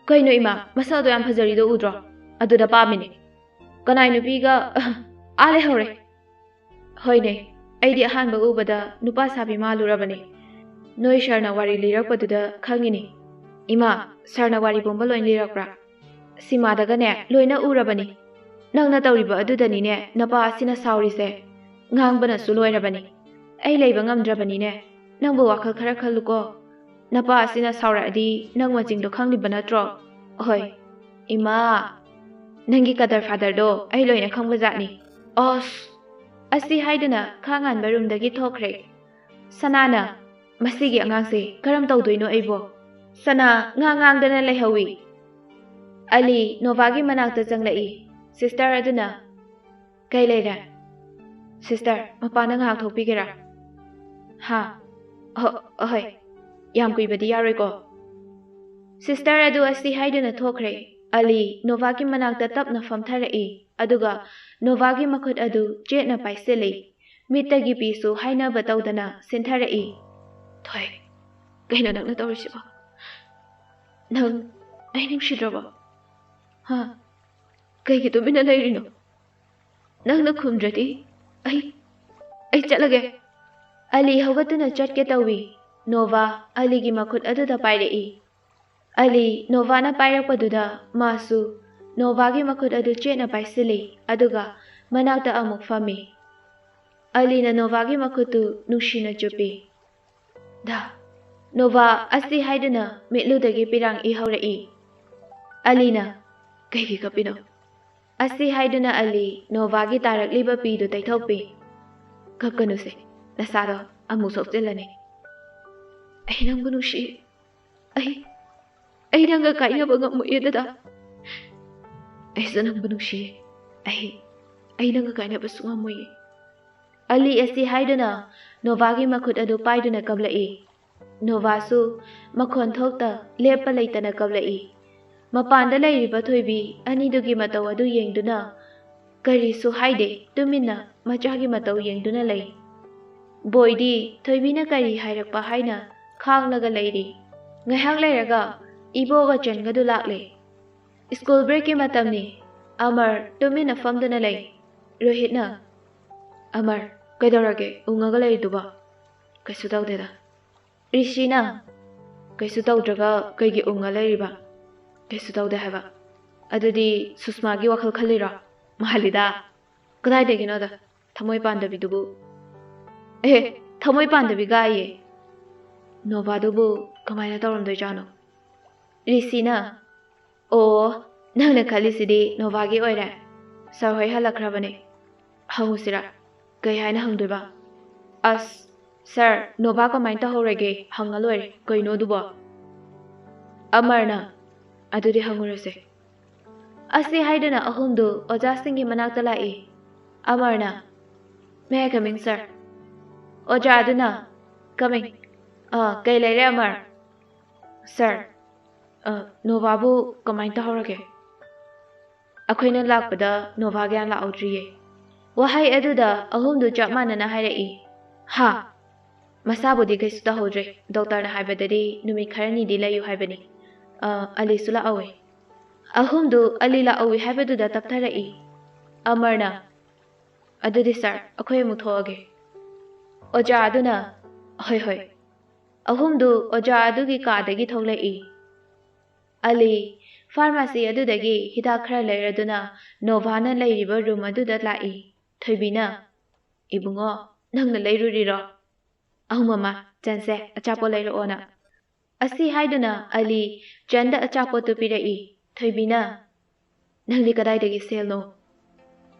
ꯀꯩꯅꯣ ꯏꯃꯥ, ꯃꯁꯛꯗꯣ ꯌꯥꯝ ꯐꯖꯔꯤꯗꯣ ꯎꯗ꯭ꯔꯣ? ꯑꯗꯨꯗ ꯄꯥꯝꯃꯤꯅꯦ꯫ ꯀꯅꯥꯏ ꯅꯨꯄꯤꯒ? ꯑꯥ ꯂꯩꯍꯧꯔꯦ꯫ ꯍꯣꯏꯅꯦ, ꯑꯩꯗꯤ ꯑꯍꯥꯟꯕ ꯎꯕꯗ ꯅꯨꯄꯥ ꯁꯥꯕꯤ ꯃꯥꯜꯂꯨꯔꯕꯅꯦ꯫ ꯅꯣꯏ ꯁꯥꯔꯅ ꯋꯥꯔꯤ ꯂꯤꯔꯛꯄꯗꯨꯗ ꯈꯪꯉꯤꯅꯦ꯫ ꯏꯃꯥ, ꯁꯥꯔꯅ ꯋꯥꯔꯤ ꯄꯨꯝꯕ ꯂꯣꯏ ꯂꯤꯔꯛꯄ꯭ꯔꯥ?" "ꯁꯤꯃꯥꯗꯒꯅꯦ ꯂꯣꯏꯅ ꯎꯔꯕꯅꯤ꯫ ꯅꯪꯅ ꯇꯧꯔꯤꯕ ꯑꯗꯨꯗꯅꯤꯅꯦ ꯅꯄꯥ ꯑꯁꯤꯅ ꯁꯥꯎꯔꯤꯁꯦ꯫ ꯉꯥꯡꯕꯅꯁꯨ ꯂꯣꯏꯔꯕꯅꯤ꯫ ꯑꯩ ꯂꯩꯕ ꯉꯝꯗ꯭ꯔꯕꯅꯤꯅꯦ꯫ ꯅꯪꯕꯨ ꯋꯥꯈꯜ ꯈꯔ ꯈꯜꯂꯨꯀꯣ꯫ ꯅꯄꯥ ꯑꯁꯤꯅ ꯁꯥꯎꯔꯛꯑꯗꯤ ꯅꯪ ꯃꯆꯤꯡꯗꯣ ꯈꯪꯂꯤꯕ ꯅꯠꯇ꯭ꯔꯣ?" "ꯑꯍꯣꯏ꯫ ꯏꯃꯥ, ꯅꯪꯒꯤ ꯀꯗꯔ ꯐꯥꯗꯔꯗꯣ ꯑꯩ ꯂꯣꯏꯅ ꯈꯪꯕꯖꯥꯠꯅꯤ꯫ ꯑꯁ!" ꯑꯁꯤ ꯍꯥꯏꯗꯨꯅ ꯈꯥ ꯉꯥꯟꯕ ꯔꯨꯝꯗꯒꯤ ꯊꯣꯛꯈ꯭ꯔꯦ꯫ ꯁꯅꯥꯅ, "ꯃꯁꯤꯒꯤ ꯑꯉꯥꯡꯁꯦ ꯀꯔꯝ ꯇꯧꯗꯣꯏꯅꯣ ꯑꯩꯕꯣ?" ꯁꯅꯥ ꯉꯥꯡ ꯉꯥꯡꯗꯅ ꯂꯩꯍꯧꯏ꯫ ꯑꯂꯤ ꯅꯣꯚꯥꯒꯤ ꯃꯅꯥꯛꯇ ꯆꯪꯂꯛꯏ꯫ ꯁꯤꯁꯇꯔ ꯑꯗꯨꯅ, "ꯀꯩ ꯂꯩꯔꯦ? ꯁꯤꯁꯇꯔ, ꯃꯄꯥꯟꯗ ꯉꯥꯏꯍꯥꯛ ꯊꯣꯛꯄꯤꯒꯦꯔꯥ?" "ꯍꯥ? ꯑꯍꯣ-, ꯑꯍꯣꯏ꯫ ꯌꯥꯝ ꯀꯨꯏꯕꯗꯤ ꯌꯥꯔꯣꯏꯀꯣ?" ꯁꯤꯁꯇꯔ ꯑꯗꯨ ꯑꯁꯤ ꯍꯥꯏꯗꯨꯅ ꯊꯣꯛꯈ꯭ꯔꯦ꯫ ꯑꯂꯤ ꯅꯣꯚꯥꯒꯤ ꯃꯅꯥꯛꯇ ꯇꯞꯅ ꯐꯝꯊꯔꯛꯏ, ꯑꯗꯨꯒ ꯅꯣꯚꯥꯒꯤ ꯃꯈꯨꯠ ꯑꯗꯨ ꯆꯦꯠꯅ ꯄꯥꯏꯁꯤꯜꯂꯤ꯫ ꯃꯤꯠꯇꯒꯤ ꯄꯤꯁꯨ ꯍꯥꯏꯅꯕ ꯇꯧꯗꯅ ꯁꯤꯟꯊꯔꯛꯏ꯫ "ꯊꯣꯏ, ꯀꯩꯅꯣ ꯅꯪꯅ ꯇꯧꯔꯤꯁꯤꯕꯣ? ꯅꯪ ꯑꯩ ꯅꯨꯡꯁꯤꯗ꯭ꯔꯕꯣ? ꯍꯥ? ꯀꯩꯒꯤ ꯇꯨꯃꯤꯟꯅ ꯂꯩꯔꯤꯅꯣ? ꯅꯪꯅ ꯈꯨꯝꯗ꯭ꯔꯗꯤ ꯑꯩ, ꯑꯩ ꯆꯠꯂꯒꯦ꯫" ꯑꯂꯤ ꯍꯧꯒꯠꯇꯨꯅ ꯆꯠꯀꯦ ꯇꯧꯏ꯫ ꯅꯣꯚꯥ ꯑꯂꯤꯒꯤ ꯃꯈꯨꯠ ꯑꯗꯨꯗ ꯄꯥꯏꯔꯛꯏ꯫ ꯑꯂꯤ ꯅꯣꯚꯥꯅ ꯄꯥꯏꯔꯛꯄꯗꯨꯗ ꯃꯥꯁꯨ ꯅꯣꯚꯥꯒꯤ ꯃꯈꯨꯠ ꯑꯗꯨ ꯆꯦꯠꯅ ꯄꯥꯏꯁꯤꯜꯂꯤ, ꯑꯗꯨꯒ ꯃꯅꯥꯛꯇ ꯑꯃꯨꯛ ꯐꯝꯃꯤ꯫ ꯑꯂꯤꯅ ꯅꯣꯚꯥꯒꯤ ꯃꯈꯨꯠꯇꯨ ꯅꯨꯡꯁꯤꯅ ꯆꯨꯞꯄꯤ꯫ "ꯗꯥ, ꯅꯣꯚꯥ" ꯑꯁꯤ ꯍꯥꯏꯗꯨꯅ ꯃꯤꯠꯂꯨꯗꯒꯤ ꯄꯤꯔꯥꯡ ꯏꯍꯧꯔꯛꯏ꯫ ꯑꯂꯤꯅ, "ꯀꯩꯒꯤ ꯀꯞꯄꯤꯅꯣ?" ꯑꯁꯤ ꯍꯥꯏꯗꯨꯅ ꯑꯂꯤ ꯅꯣꯚꯥꯒꯤ ꯇꯥꯔꯛꯂꯤꯕ ꯄꯤꯗꯨ ꯇꯩꯊꯣꯛꯄꯤ꯫ "ꯀꯞꯀꯅꯨꯁꯦ, ꯅꯁꯥꯗꯣ ꯑꯃꯨꯛ ꯁꯣꯛꯆꯤꯜꯂꯅꯤ꯫ ꯑꯩ ꯅꯪꯕꯨ ꯅꯨꯡꯁꯤ꯫ ꯑꯩ, ꯑꯩ ꯅꯪꯒ ꯀꯥꯏꯅꯕ ꯉꯝꯃꯣꯏꯌꯦ, ꯗꯗꯥ꯫ ꯑꯩꯁꯨ ꯅꯪꯕꯨ ꯅꯨꯡꯁꯤꯌꯦ꯫ ꯑꯩ, ꯑꯩ ꯅꯪꯒ ꯀꯥꯏꯅꯕ ꯁꯨꯡꯉꯝꯃꯣꯏꯌꯦ꯫" ꯑꯂꯤ ꯑꯁꯤ ꯍꯥꯏꯗꯨꯅ ꯅꯣꯚꯥꯒꯤ ꯃꯈꯨꯠ ꯑꯗꯨ ꯄꯥꯏꯗꯨꯅ ꯀꯞꯂꯛꯏ꯫ ꯅꯣꯚꯥꯁꯨ ꯃꯈꯣꯟ ꯊꯣꯛꯇ ꯂꯦꯞꯄ ꯂꯩꯇꯅ ꯀꯞꯂꯛꯏ꯫ ꯃꯄꯥꯟꯗ ꯂꯩꯔꯤꯕ ꯊꯣꯏꯕꯤ ꯑꯅꯤꯗꯨꯒꯤ ꯃꯇꯧ ꯑꯗꯨ ꯌꯦꯡꯗꯨꯅ ꯀꯔꯤꯁꯨ ꯍꯥꯏꯗꯦ, ꯇꯨꯃꯤꯟꯅ ꯃꯆꯥꯒꯤ ꯃꯇꯧ ꯌꯦꯡꯗꯨꯅ ꯂꯩ꯫ ꯕꯣꯏꯗꯤ ꯊꯣꯏꯕꯤꯅ ꯀꯔꯤ ꯍꯥꯏꯔꯛꯄ ꯍꯥꯏꯅ ꯈꯥꯡꯂꯒ ꯂꯩꯔꯤ꯫ ꯉꯥꯏꯍꯥꯛ ꯂꯩꯔꯒ ꯏꯕꯣꯒ ꯆꯟꯒꯗꯨ ꯂꯥꯛꯂꯦ꯫ "ꯁ꯭ꯀꯨꯜ ꯕ꯭ꯔꯦꯛꯀꯤ ꯃꯇꯝꯅꯤ꯫" ꯑꯃꯔ ꯇꯨꯃꯤꯟꯅ ꯐꯝꯗꯨꯅ ꯂꯩ꯫ ꯔꯣꯍꯤꯠꯅ, "ꯑꯃꯔ, ꯀꯩꯗꯧꯔꯒꯦ ꯎꯪꯉꯒ ꯂꯩꯔꯤꯗꯨꯕꯣ?" "ꯀꯩꯁꯨ ꯇꯧꯗꯦꯗ꯫" ꯔꯤꯁꯤꯅ, "ꯀꯩꯁꯨ ꯇꯧꯗ꯭ꯔꯒ ꯀꯩꯒꯤ ꯎꯪꯉ ꯂꯩꯔꯤꯕ?" "ꯀꯩꯁꯨ ꯇꯧꯗꯦ ꯍꯥꯏꯕ꯫" "ꯑꯗꯨꯗꯤ ꯁꯨꯁꯃꯥꯒꯤ ꯋꯥꯈꯜ ꯈꯜꯂꯤꯔꯣ?" "ꯃꯥꯜꯂꯤꯗ꯫ ꯀꯗꯥꯏꯗꯒꯤꯅꯣꯗ, ꯊꯃꯣꯏ ꯄꯥꯟꯗꯕꯤꯗꯨꯕꯨ꯫" "ꯑꯦ, ꯊꯃꯣꯏ ꯄꯥꯟꯗꯕꯤ ꯒꯥꯏꯌꯦ꯫" "ꯅꯣꯚꯥꯗꯨꯕꯨ ꯀꯃꯥꯏꯅ ꯇꯧꯔꯝꯗꯣꯏꯖꯥꯠꯅꯣ?" ꯔꯤꯁꯤꯅ, "ꯑꯣ, ꯅꯪꯅ ꯈꯜꯂꯤꯁꯤꯗꯤ ꯅꯣꯚꯥꯒꯤ ꯑꯣꯏꯔꯦ꯫ ꯁꯥꯔ ꯍꯣꯏ ꯍꯜꯂꯛꯈ꯭ꯔꯕꯅꯦ꯫ ꯍꯪꯉꯨꯁꯤꯔꯥ?" "ꯀꯩ ꯍꯥꯏꯅ ꯍꯪꯗꯣꯏꯕ?" "ꯑꯁ, ꯁꯥꯔ, ꯅꯣꯚꯥ ꯀꯃꯥꯏꯅ ꯇꯧꯍꯧꯔꯒꯦ ꯍꯪꯉ ꯂꯣꯏꯔꯦ꯫ ꯀꯩꯅꯣ ꯑꯗꯨꯕꯣ?" ꯑꯃꯔꯅ, "ꯑꯗꯨꯗꯤ ꯍꯪꯉꯨꯔꯁꯦ꯫" ꯑꯁꯤ ꯍꯥꯏꯗꯨꯅ ꯑꯍꯨꯝꯗꯨ ꯑꯣꯖꯥꯁꯤꯡꯒꯤ ꯃꯅꯥꯛꯇ ꯂꯥꯛꯏ꯫ ꯑꯃꯔꯅ, "May I coming, sir?" ꯑꯣꯖꯥ ꯑꯗꯨꯅ, "Coming꯫ ꯑꯥ, ꯀꯩ ꯂꯩꯔꯦ ꯑꯃꯔ?" "ꯁꯥꯔ, ꯑ, ꯅꯣꯚꯥꯕꯨ ꯀꯃꯥꯏꯅ ꯇꯧꯍꯧꯔꯒꯦ?" "ꯑꯩꯈꯣꯏꯅ ꯂꯥꯛꯄꯗ ꯅꯣꯚꯥ ꯒ꯭ꯌꯥꯟ ꯂꯥꯛꯍꯧꯗ꯭ꯔꯤꯌꯦ꯫" ꯋꯥꯍꯩ ꯑꯗꯨꯗ ꯑꯍꯨꯝꯗꯨ ꯆꯞ ꯃꯥꯟꯅꯅ ꯍꯥꯏꯔꯛꯏ꯫ "ꯍꯥ?" "ꯃꯁꯥꯕꯨꯗꯤ ꯀꯩꯁꯨ ꯇꯧꯍꯧꯗ꯭ꯔꯦ꯫ ꯗꯣꯛꯇꯔꯅ ꯍꯥꯏꯕꯗꯗꯤ ꯅꯨꯃꯤꯠ ꯈꯔꯅꯤꯗꯤ ꯂꯩꯌꯨ ꯍꯥꯏꯕꯅꯤ꯫ ꯑ, ꯑꯂꯤꯁꯨ ꯂꯥꯛꯍꯧꯋꯦ꯫" ꯑꯍꯨꯝꯗꯨ ꯑꯂꯤ ꯂꯥꯛꯍꯧꯋꯤ ꯍꯥꯏꯕꯗꯨꯗ ꯇꯞꯊꯔꯛꯏ꯫ ꯑꯃꯔꯅ, "ꯑꯗꯨꯗꯤ ꯁꯥꯔ, ꯑꯩꯈꯣꯏ ꯑꯃꯨꯛ ꯊꯣꯛꯑꯒꯦ꯫" ꯑꯣꯖꯥ ꯑꯗꯨꯅ, "ꯍꯣꯏ, ꯍꯣꯏ꯫" ꯑꯍꯨꯝꯗꯨ ꯑꯣꯖꯥ ꯑꯗꯨꯒꯤ ꯀꯥꯗꯒꯤ ꯊꯣꯛꯂꯛꯏ꯫ ꯑꯂꯤ ꯐꯥꯔꯃꯥꯁꯤ ꯑꯗꯨꯗꯒꯤ ꯍꯤꯗꯥꯛ ꯈꯔ ꯂꯩꯔꯗꯨꯅ ꯅꯣꯚꯥꯅ ꯂꯩꯔꯤꯕ ꯔꯨꯝ ꯑꯗꯨꯗ ꯂꯥꯛꯏ꯫ ꯊꯣꯏꯕꯤꯅ, "ꯏꯕꯨꯡꯉꯣ, ꯅꯪꯅ ꯂꯩꯔꯨꯔꯤꯔꯣ?" "ꯑꯧ ꯃꯃꯥ, ꯆꯟꯁꯦ ꯑꯆꯥꯄꯣꯠ ꯂꯩꯔꯛꯑꯣꯅ꯫" ꯑꯁꯤ ꯍꯥꯏꯗꯨꯅ ꯑꯂꯤ ꯆꯟꯗ ꯑꯆꯥꯄꯣꯠꯇꯨ ꯄꯤꯔꯛꯏ꯫ ꯊꯣꯏꯕꯤꯅ, "ꯅꯪꯗꯤ ꯀꯗꯥꯏꯗꯒꯤ ꯁꯦꯜꯅꯣ?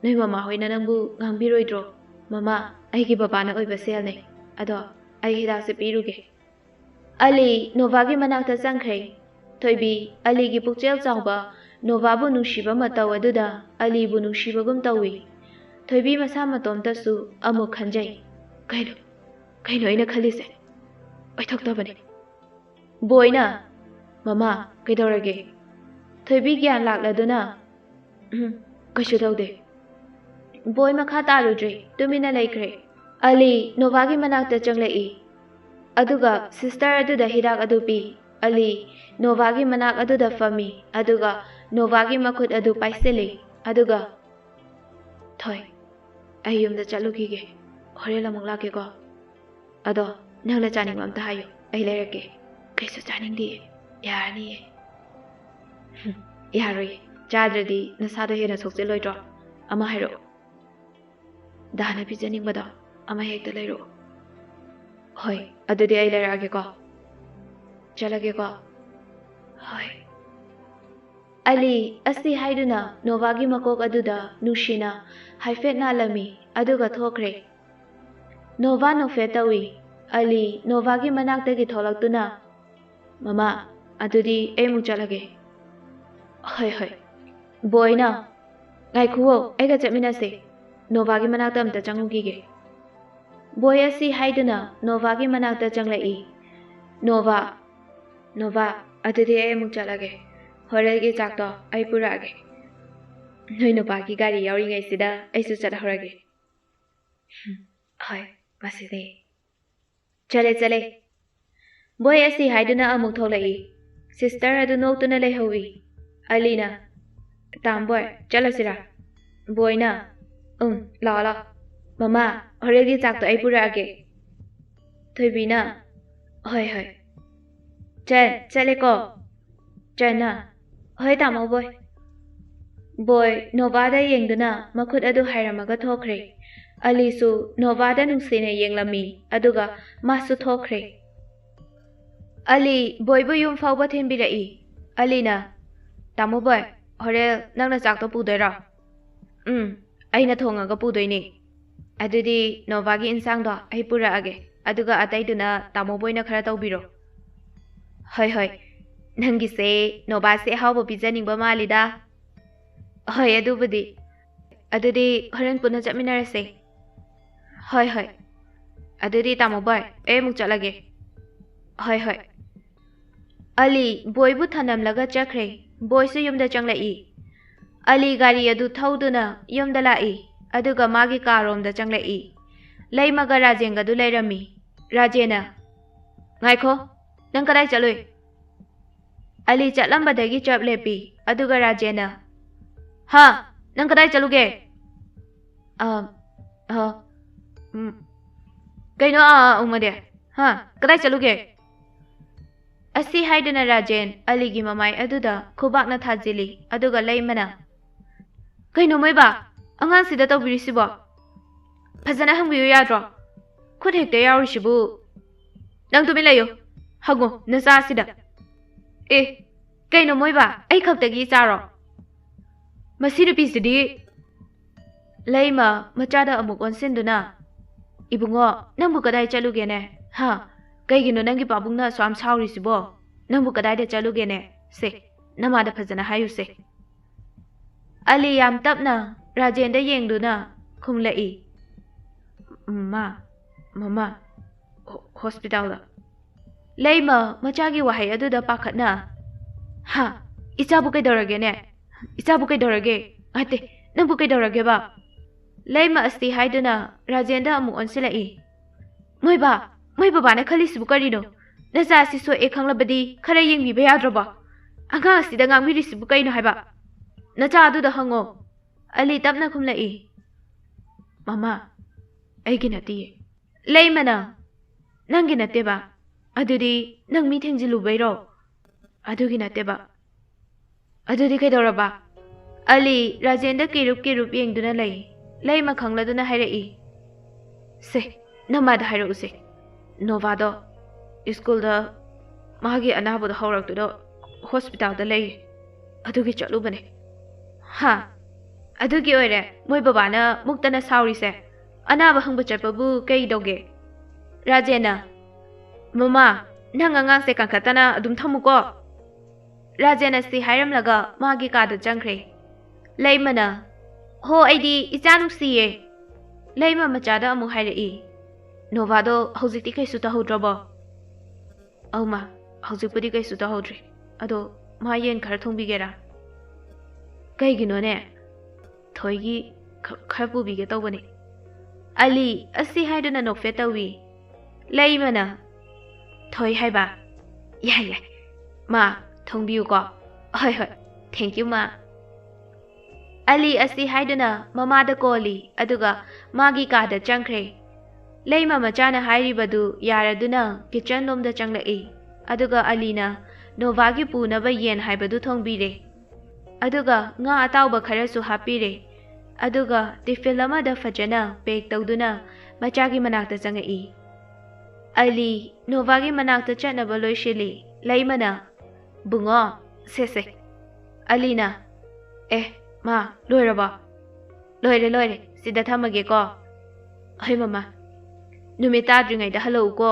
ꯅꯣꯏ ꯃꯃꯥ ꯍꯣꯏꯅ ꯅꯪꯕꯨ ꯉꯥꯡꯕꯤꯔꯣꯏꯗ꯭ꯔꯣ? ꯃꯃꯥ, ꯑꯩꯒꯤ ꯕꯕꯥꯅ ꯑꯣꯏꯕ ꯁꯦꯜꯅꯦ꯫ ꯑꯗꯣ ꯑꯩ ꯍꯤꯗꯥꯛꯁꯦ ꯄꯤꯔꯨꯒꯦ꯫" ꯑꯂꯤ ꯅꯣꯚꯥꯒꯤ ꯃꯅꯥꯛꯇ ꯆꯪꯈ꯭ꯔꯦ꯫ ꯊꯣꯏꯕꯤ, ꯑꯂꯤꯒꯤ ꯄꯨꯛꯆꯦꯜ ꯆꯥꯎꯕ ꯅꯣꯚꯥꯕꯨ ꯅꯨꯡꯁꯤꯕ ꯃꯇꯧ ꯑꯗꯨꯗ ꯑꯂꯤꯕꯨ ꯅꯨꯡꯁꯤꯕꯒꯨꯝ ꯇꯧꯏ꯫ ꯊꯣꯏꯕꯤ ꯃꯁꯥ ꯃꯇꯣꯝꯇꯁꯨ ꯑꯃꯨꯛ ꯈꯟꯖꯩ, "ꯀꯩꯅꯣ, ꯀꯩꯅꯣ ꯑꯩꯅ ꯈꯜꯂꯤꯁꯦ? ꯑꯣꯏꯊꯣꯛꯇꯕꯅꯤ꯫" ꯕꯣꯏꯅ, "ꯃꯃꯥ, ꯀꯩꯗꯧꯔꯒꯦ?" ꯊꯣꯏꯕꯤ ꯒ꯭ꯌꯥꯟ ꯂꯥꯛꯂꯗꯨꯅ, "ꯎꯝ, ꯀꯩꯁꯨ ꯇꯧꯗꯦ꯫" ꯕꯣꯏ ꯃꯈꯥ ꯇꯥꯔꯨꯗ꯭ꯔꯦ, ꯇꯨꯃꯤꯟꯅ ꯂꯩꯈ꯭ꯔꯦ꯫ ꯑꯂꯤ ꯅꯣꯚꯥꯒꯤ ꯃꯅꯥꯛꯇ ꯆꯪꯂꯛꯏ꯫ ꯑꯗꯨꯒ ꯁꯤꯁꯇꯔ ꯑꯗꯨꯗ ꯍꯤꯗꯥꯛ ꯑꯗꯨ ꯄꯤ꯫ ꯑꯂꯤ ꯅꯣꯚꯥꯒꯤ ꯃꯅꯥꯛ ꯑꯗꯨꯗ ꯐꯝꯃꯤ, ꯑꯗꯨꯒ ꯅꯣꯚꯥꯒꯤ ꯃꯈꯨꯠ ꯑꯗꯨ ꯄꯥꯏꯁꯤꯜꯂꯤ꯫ ꯑꯗꯨꯒ, "ꯊꯣꯏ, ꯑꯩ ꯌꯨꯝꯗ ꯆꯠꯂꯨꯈꯤꯒꯦ, ꯍꯣꯔꯦꯟ ꯑꯃꯨꯛ ꯂꯥꯛꯀꯦꯀꯣ꯫ ꯑꯗꯣ ꯅꯪꯅ ꯆꯥꯅꯤꯡꯕ ꯑꯝꯇ ꯍꯥꯏꯌꯨ, ꯑꯩ ꯂꯩꯔꯛꯀꯦ꯫" "ꯀꯩꯁꯨ ꯆꯥꯅꯤꯡꯗꯤꯌꯦ, ꯌꯥꯔꯅꯤꯌꯦ꯫" "ꯍꯨꯝ, ꯌꯥꯔꯣꯏꯌꯦ, ꯆꯥꯗ꯭ꯔꯗꯤ ꯅꯁꯥꯗꯣ ꯍꯦꯟꯅ ꯁꯣꯛꯆꯤꯜꯂꯣꯏꯗ꯭ꯔꯣ? ꯑꯃ ꯍꯥꯏꯔꯛꯑꯣ, ꯗꯥꯅ ꯄꯤꯖꯅꯤꯡꯕꯗꯣ ꯑꯃ ꯍꯦꯛꯇ ꯂꯩꯔꯛꯑꯣ꯫" "ꯍꯣꯏ, ꯑꯗꯨꯗꯤ ꯑꯩ ꯂꯩꯔꯛꯑꯒꯦꯀꯣ꯫ ꯆꯠꯂꯒꯦꯀꯣ꯫" "ꯍꯣꯏ꯫" ꯑꯂꯤ ꯑꯁꯤ ꯍꯥꯏꯗꯨꯅ ꯅꯣꯚꯥꯒꯤ ꯃꯀꯣꯛ ꯑꯗꯨꯗ ꯅꯨꯡꯁꯤꯅ ꯍꯥꯏꯐꯦꯠ ꯅꯥꯜꯂꯝꯃꯤ, ꯑꯗꯨꯒ ꯊꯣꯛꯈ꯭ꯔꯦ꯫ ꯅꯣꯚꯥ ꯅꯣꯛꯐꯦꯠ ꯇꯧꯏ꯫ ꯑꯂꯤ ꯅꯣꯚꯥꯒꯤ ꯃꯅꯥꯛꯇꯒꯤ ꯊꯣꯛꯂꯛꯇꯨꯅ, "ꯃꯃꯥ, ꯑꯗꯨꯗꯤ ꯑꯩ ꯑꯃꯨꯛ ꯆꯠꯂꯒꯦ꯫" "ꯍꯣꯏ, ꯍꯣꯏ꯫" ꯕꯣꯏꯅ, "ꯉꯥꯏꯈꯨꯋꯣ, ꯑꯩꯒ ꯆꯠꯃꯤꯟꯅꯁꯦ꯫ ꯅꯣꯚꯥꯒꯤ ꯃꯅꯥꯛꯇ ꯑꯝꯇ ꯆꯪꯉꯨꯈꯤꯒꯦ꯫" ꯕꯣꯏ ꯑꯁꯤ ꯍꯥꯏꯗꯨꯅ ꯅꯣꯚꯥꯒꯤ ꯃꯅꯥꯛꯇ ꯆꯪꯂꯛꯏ꯫ "ꯅꯣꯚꯥ, ꯅꯣꯚꯥ, ꯑꯗꯨꯗꯤ ꯑꯩ ꯑꯃꯨꯛ ꯆꯠꯂꯒꯦ꯫ ꯍꯣꯔꯦꯟꯒꯤ ꯆꯥꯛꯇꯣ ꯑꯩ ꯄꯨꯔꯛꯑꯒꯦ꯫ ꯅꯣꯏ ꯅꯨꯄꯥꯒꯤ ꯒꯥꯔꯤ ꯌꯥꯎꯔꯤꯉꯩꯁꯤꯗ ꯑꯩꯁꯨ ꯆꯠꯍꯧꯔꯒꯦ꯫" "ꯍꯣꯏ, ꯃꯁꯤꯗꯤ꯫" ꯆꯠꯂꯦ, ꯆꯠꯂꯦ꯫ ꯕꯣꯏ ꯑꯁꯤ ꯍꯥꯏꯗꯨꯅ ꯑꯃꯨꯛ ꯊꯣꯛꯂꯛꯏ꯫ ꯁꯤꯁꯇꯔ ꯑꯗꯨ ꯅꯣꯛꯇꯨꯅ ꯂꯩꯍꯧꯏ꯫ ꯑꯂꯤꯅ, "ꯇꯥꯝꯕꯣꯏ, ꯆꯠꯂꯁꯤꯔꯥ?" ꯕꯣꯏꯅ, "ꯎꯝ, ꯂꯥꯛꯑꯣ, ꯂꯥꯛꯑꯣ꯫ ꯃꯃꯥ, ꯍꯣꯔꯦꯟꯒꯤ ꯆꯥꯛꯇꯣ ꯑꯩ ꯄꯨꯔꯛꯑꯒꯦ꯫" ꯊꯣꯏꯕꯤꯅ, "ꯍꯣꯏ, ꯍꯣꯏ꯫ ꯆꯠ-, ꯆꯠꯂꯦꯀꯣ?" ꯆꯟꯅ, "ꯍꯣꯏ, ꯇꯥꯃꯣ ꯕꯣꯏ꯫" ꯕꯣꯏ ꯅꯣꯚꯥꯗ ꯌꯦꯡꯗꯨꯅ ꯃꯈꯨꯠ ꯑꯗꯨ ꯍꯥꯏꯔꯝꯃꯒ ꯊꯣꯛꯈ꯭ꯔꯦ꯫ ꯑꯂꯤꯁꯨ ꯅꯣꯚꯥꯗ ꯅꯨꯡꯁꯤꯅ ꯌꯦꯡꯂꯝꯃꯤ, ꯑꯗꯨꯒ ꯃꯥꯁꯨ ꯊꯣꯛꯈ꯭ꯔꯦ꯫ ꯑꯂꯤ ꯕꯣꯏꯕꯨ ꯌꯨꯝ ꯐꯥꯎꯕ ꯊꯤꯟꯕꯤꯔꯛꯏ꯫ ꯑꯂꯤꯅ, ꯇꯥꯃꯣ ꯕꯣꯏ, ꯍꯣꯔꯦꯟ ꯅꯪꯅ ꯆꯥꯛꯇꯣ ꯄꯨꯗꯣꯏꯔꯣ? ꯎꯝ, ꯑꯩꯅ ꯊꯣꯡꯉꯒ ꯄꯨꯗꯣꯏꯅꯦ꯫ ꯑꯗꯨꯗꯤ ꯅꯣꯚꯥꯒꯤ ꯏꯟꯁꯥꯡꯗꯣ ꯑꯩ ꯄꯨꯔꯛꯑꯒꯦ, ꯑꯗꯨꯒ ꯑꯇꯩꯗꯨꯅ ꯇꯥꯃꯣ ꯕꯣꯏꯅ ꯈꯔ ꯇꯧꯕꯤꯔꯣ꯫ ꯍꯣꯏ, ꯍꯣꯏ꯫ ꯅꯪꯒꯤꯁꯦ ꯅꯣꯚꯥꯁꯦ ꯑꯍꯥꯎꯕ ꯄꯤꯖꯅꯤꯡꯕ ꯃꯥꯜꯂꯤꯗ꯫ ꯍꯣꯏ, ꯑꯗꯨꯕꯨꯗꯤ꯫ ꯑꯗꯨꯗꯤ ꯍꯣꯔꯦꯟ ꯄꯨꯟꯅ ꯆꯠꯃꯤꯟꯅꯔꯁꯦ꯫ ꯍꯣꯏ, ꯍꯣꯏ꯫ ꯑꯗꯨꯗꯤ ꯇꯥꯃꯣ ꯕꯣꯏ, ꯑꯩ ꯑꯃꯨꯛ ꯆꯠꯂꯒꯦ꯫ ꯍꯣꯏ, ꯍꯣꯏ꯫ ꯑꯂꯤ ꯕꯣꯏꯕꯨ ꯊꯅꯝꯂꯒ ꯆꯠꯈ꯭ꯔꯦ꯫ ꯕꯣꯏꯁꯨ ꯌꯨꯝꯗ ꯆꯪꯂꯛꯏ꯫ ꯑꯂꯤ ꯒꯥꯔꯤ ꯑꯗꯨ ꯊꯧꯗꯨꯅ ꯌꯨꯝꯗ ꯂꯥꯛꯏ, ꯑꯗꯨꯒ ꯃꯥꯒꯤ ꯀꯥꯔꯣꯝꯗ ꯆꯪꯂꯛꯏ꯫ ꯂꯩꯃꯒ ꯔꯥꯖꯦꯟꯒꯗꯨ ꯂꯩꯔꯝꯃꯤ꯫ ꯔꯥꯖꯦꯟꯅ, "ꯉꯥꯏꯈꯣ, ꯅꯪ ꯀꯗꯥꯏ ꯆꯠꯂꯨꯏ?" ꯑꯂꯤ ꯆꯠꯂꯝꯕꯗꯒꯤ ꯆꯞ ꯂꯦꯞꯄꯤ, ꯑꯗꯨꯒ ꯔꯥꯖꯦꯟꯅ, "ꯍꯥ? ꯅꯪ ꯀꯗꯥꯏ ꯆꯠꯂꯨꯒꯦ?" "ꯑ, ꯑ, ꯎꯝ, ꯀꯩꯅꯣ, ꯑ, ꯑ, ꯎꯃꯗꯦ? ꯍꯥ? ꯀꯗꯥꯏ ꯆꯠꯂꯨꯒꯦ?" ꯑꯁꯤ ꯍꯥꯏꯗꯨꯅ ꯔꯥꯖꯦꯟ ꯑꯂꯤꯒꯤ ꯃꯃꯥꯏ ꯑꯗꯨꯗ ꯈꯨꯕꯥꯛꯅ ꯊꯥꯖꯤꯜꯂꯤ, ꯑꯗꯨꯒ ꯂꯩꯃꯅ, "ꯀꯩꯅꯣ ꯃꯣꯏꯕꯥ? ꯑꯉꯥꯡꯁꯤꯗ ꯇꯧꯕꯤꯔꯤꯁꯤꯕꯣ? ꯐꯖꯅ ꯍꯪꯕꯤꯌꯨ ꯌꯥꯗ꯭ꯔꯣ? ꯈꯨꯠ ꯍꯦꯛꯇ ꯌꯥꯎꯔꯤꯁꯤꯕꯨ꯫ ꯅꯪ ꯇꯨꯃꯤꯟ ꯂꯩꯌꯨ꯫ ꯍꯪꯉꯣ ꯅꯆꯥꯁꯤꯗ꯫ ꯑꯦ, ꯀꯩꯅꯣ ꯃꯣꯏꯕꯥ? ꯑꯩ ꯈꯛꯇꯒꯤ ꯏꯆꯥꯔꯣ? ꯃꯁꯤ ꯅꯨꯄꯤꯁꯤꯗꯤ!" ꯂꯩꯃ ꯃꯆꯥꯗ ꯑꯃꯨꯛ ꯑꯣꯟꯁꯤꯟꯗꯨꯅ, "ꯏꯕꯨꯡꯉꯣ, ꯅꯪꯕꯨ ꯀꯗꯥꯏ ꯆꯠꯂꯨꯒꯦꯅꯦ? ꯍꯥ? ꯀꯩꯒꯤꯅꯣ ꯅꯪꯒꯤ ꯄꯥꯕꯨꯡꯅ ꯑꯁꯨꯛ ꯌꯥꯝ ꯁꯥꯎꯔꯤꯁꯤꯕꯣ? ꯅꯪꯕꯨ ꯀꯗꯥꯏꯗ ꯆꯠꯂꯨꯒꯦꯅꯦ? ꯁꯦ, ꯅꯃꯥꯗ ꯐꯖꯅ ꯍꯥꯏꯌꯨꯁꯦ꯫" ꯑꯂꯤ ꯌꯥꯝ ꯇꯞꯅ ꯔꯥꯖꯦꯟꯗ ꯌꯦꯡꯗꯨꯅ ꯈꯨꯝꯂꯛꯏ, "ꯃꯃꯥ, ꯃꯃꯥ, ꯍꯣ-, ꯍꯣꯁꯄꯤꯇꯥꯜꯗ꯫" ꯂꯩꯃ ꯃꯆꯥꯒꯤ ꯋꯥꯍꯩ ꯑꯗꯨꯗ ꯄꯥꯈꯠꯅ, "ꯍꯥ? ꯏꯆꯥꯕꯨ ꯀꯩꯗꯧꯔꯒꯦꯅꯦ? ꯏꯆꯥꯕꯨ ꯀꯩꯗꯧꯔꯒꯦ? ꯅꯠꯇꯦ, ꯅꯪꯕꯨ ꯀꯩꯗꯧꯔꯒꯦꯕ?" ꯂꯩꯃ ꯑꯁꯤ ꯍꯥꯏꯗꯨꯅ ꯔꯥꯖꯦꯟꯗ ꯑꯃꯨꯛ ꯑꯣꯟꯁꯤꯜꯂꯛꯏ꯫ "ꯃꯣꯏꯕꯥ, ꯃꯣꯏ ꯕꯕꯥꯅ ꯈꯜꯂꯤꯁꯤꯕꯨ ꯀꯔꯤꯅꯣ? ꯅꯆꯥ ꯑꯁꯤ ꯁꯣꯛꯑꯦ ꯈꯪꯂꯕꯗꯤ ꯈꯔ ꯌꯦꯡꯕꯤꯕ ꯌꯥꯗ꯭ꯔꯕꯣ? ꯑꯉꯥꯡ ꯑꯁꯤꯗ ꯉꯥꯡꯕꯤꯔꯤꯁꯤꯕꯨ ꯀꯩꯅꯣ ꯍꯥꯏꯕ? ꯅꯆꯥ ꯑꯗꯨꯗ ꯍꯪꯉꯣ꯫" ꯑꯂꯤ ꯇꯞꯅ ꯈꯨꯝꯂꯛꯏ, "ꯃꯃꯥ, ꯑꯩꯒꯤ ꯅꯠꯇꯤꯌꯦ꯫" ꯂꯩꯃꯅ, "ꯅꯪꯒꯤ ꯅꯠꯇꯦꯕ? ꯑꯗꯨꯗꯤ ꯅꯪ ꯃꯤ ꯊꯦꯡꯖꯤꯜꯂꯨꯕꯩꯔꯣ? ꯑꯗꯨꯒꯤ ꯅꯠꯇꯦꯕ꯫ ꯑꯗꯨꯗꯤ ꯀꯩꯗꯧꯔꯕ?" ꯑꯂꯤ ꯔꯥꯖꯦꯟꯗ ꯀꯤꯔꯨꯞ ꯀꯤꯔꯨꯞ ꯌꯦꯡꯗꯨꯅ ꯂꯩ꯫ ꯂꯩꯃ ꯈꯪꯂꯗꯨꯅ ꯍꯥꯏꯔꯛꯏ, "ꯁꯦ, ꯅꯃꯥꯗ ꯍꯥꯏꯔꯛꯎꯁꯦ꯫ ꯅꯣꯚꯥꯗꯣ ꯁ꯭ꯀꯨꯜꯗ ꯃꯥꯒꯤ ꯑꯅꯥꯕꯗꯣ ꯍꯧꯔꯛꯇꯨꯅ ꯍꯣꯁꯄꯤꯇꯥꯜꯗ ꯂꯩ꯫" ꯑꯗꯨꯒꯤ ꯆꯠꯂꯨꯕꯅꯦ꯫ ꯍꯥ? ꯑꯗꯨꯒꯤ ꯑꯣꯏꯔꯦ ꯃꯣꯏ ꯕꯕꯥꯅ ꯃꯨꯛꯇꯅ ꯁꯥꯎꯔꯤꯁꯦ꯫ ꯑꯅꯥꯕ ꯍꯪꯕ ꯆꯠꯄꯕꯨ ꯀꯩ ꯇꯧꯒꯦ? ꯔꯥꯖꯦꯟꯅ, "ꯃꯃꯥ, ꯅꯪ ꯑꯉꯥꯡꯁꯦ ꯀꯟꯈꯠꯇꯅ ꯑꯗꯨꯝ ꯊꯝꯃꯨꯀꯣ"꯫ ꯔꯥꯖꯦꯟ ꯑꯁꯤ ꯍꯥꯏꯔꯝꯂꯒ ꯃꯥꯒꯤ ꯀꯥꯗ ꯆꯪꯈ꯭ꯔꯦ꯫ ꯂꯩꯃꯅ, "ꯍꯣ, ꯑꯩꯗꯤ ꯏꯆꯥ ꯅꯨꯡꯁꯤꯌꯦ"꯫ ꯂꯩꯃ ꯃꯆꯥꯗ ꯑꯃꯨꯛ ꯍꯥꯏꯔꯛꯏ, "ꯅꯣꯚꯥꯗꯣ ꯍꯧꯖꯤꯛꯇꯤ ꯀꯩꯁꯨ ꯇꯧꯍꯧꯗ꯭ꯔꯕꯣ?" "ꯑꯧ ꯃꯥ, ꯍꯧꯖꯤꯛꯄꯨꯗꯤ ꯀꯩꯁꯨ ꯇꯧꯍꯧꯗ꯭ꯔꯤ꯫ ꯑꯗꯣ ꯃꯥ ꯌꯦꯟ ꯈꯔ ꯊꯣꯡꯕꯤꯒꯦꯔꯥ?" "ꯀꯩꯒꯤꯅꯣꯅꯦ? ꯊꯣꯏꯒꯤ ꯈ-, ꯈꯔ ꯄꯨꯕꯤꯒꯦ ꯇꯧꯕꯅꯤ"꯫ ꯑꯂꯤ ꯑꯁꯤ ꯍꯥꯏꯗꯨꯅ ꯅꯣꯛꯐꯦꯠ ꯇꯧꯏ꯫ ꯂꯩꯃꯅ, "ꯊꯣꯏ ꯍꯥꯏꯕ? ꯌꯥꯏ, ꯌꯥꯏ꯫ ꯃꯥ, ꯊꯣꯡꯕꯤꯌꯨꯀꯣ"꯫ "ꯍꯣꯏ, ꯍꯣꯏ꯫ Thank you, ꯃꯥ"꯫ ꯑꯂꯤ ꯑꯁꯤ ꯍꯥꯏꯗꯨꯅ ꯃꯃꯥꯗ ꯀꯣꯜꯂꯤ, ꯑꯗꯨꯒ ꯃꯥꯒꯤ ꯀꯥꯗ ꯆꯪꯈ꯭ꯔꯦ꯫ ꯂꯩꯃ ꯃꯆꯥꯅ ꯍꯥꯏꯔꯤꯕꯗꯨ ꯌꯥꯔꯗꯨꯅ ꯀꯤꯆꯟ ꯂꯣꯝꯗ ꯆꯪꯂꯛꯏ, ꯑꯗꯨꯒ ꯑꯂꯤꯅ ꯅꯣꯚꯥꯒꯤ ꯄꯨꯅꯕ ꯌꯦꯟ ꯍꯥꯏꯕꯗꯨ ꯊꯣꯡꯕꯤꯔꯦ꯫ ꯑꯗꯨꯒ ꯉꯥ ꯑꯇꯥꯎꯕ ꯈꯔꯁꯨ ꯍꯥꯞꯄꯤꯔꯦ꯫ ꯑꯗꯨꯒ ꯇꯤꯐꯤꯜ ꯑꯃꯗ ꯐꯖꯅ ꯄꯦꯛ ꯇꯧꯗꯨꯅ ꯃꯆꯥꯒꯤ ꯃꯅꯥꯛꯇ ꯆꯪꯉꯛꯏ꯫ ꯑꯂꯤ ꯅꯣꯚꯥꯒꯤ ꯃꯅꯥꯛꯇ ꯆꯠꯅꯕ ꯂꯣꯏꯁꯤꯜꯂꯤ꯫ ꯂꯩꯃꯅ, "ꯕꯨꯡꯉꯣ, ꯁꯦ, ꯁꯦ"꯫ ꯑꯂꯤꯅ, "ꯑꯦ, ꯃꯥ, ꯂꯣꯏꯔꯕꯣ?" "ꯂꯣꯏꯔꯦ, ꯂꯣꯏꯔꯦ꯫ ꯁꯤꯗ ꯊꯝꯃꯒꯦꯀꯣ"꯫ "ꯍꯣꯏ, ꯃꯃꯥ꯫ ꯅꯨꯃꯤꯠ ꯇꯥꯗ꯭ꯔꯤꯉꯩꯗ ꯍꯜꯂꯛꯎꯀꯣ"꯫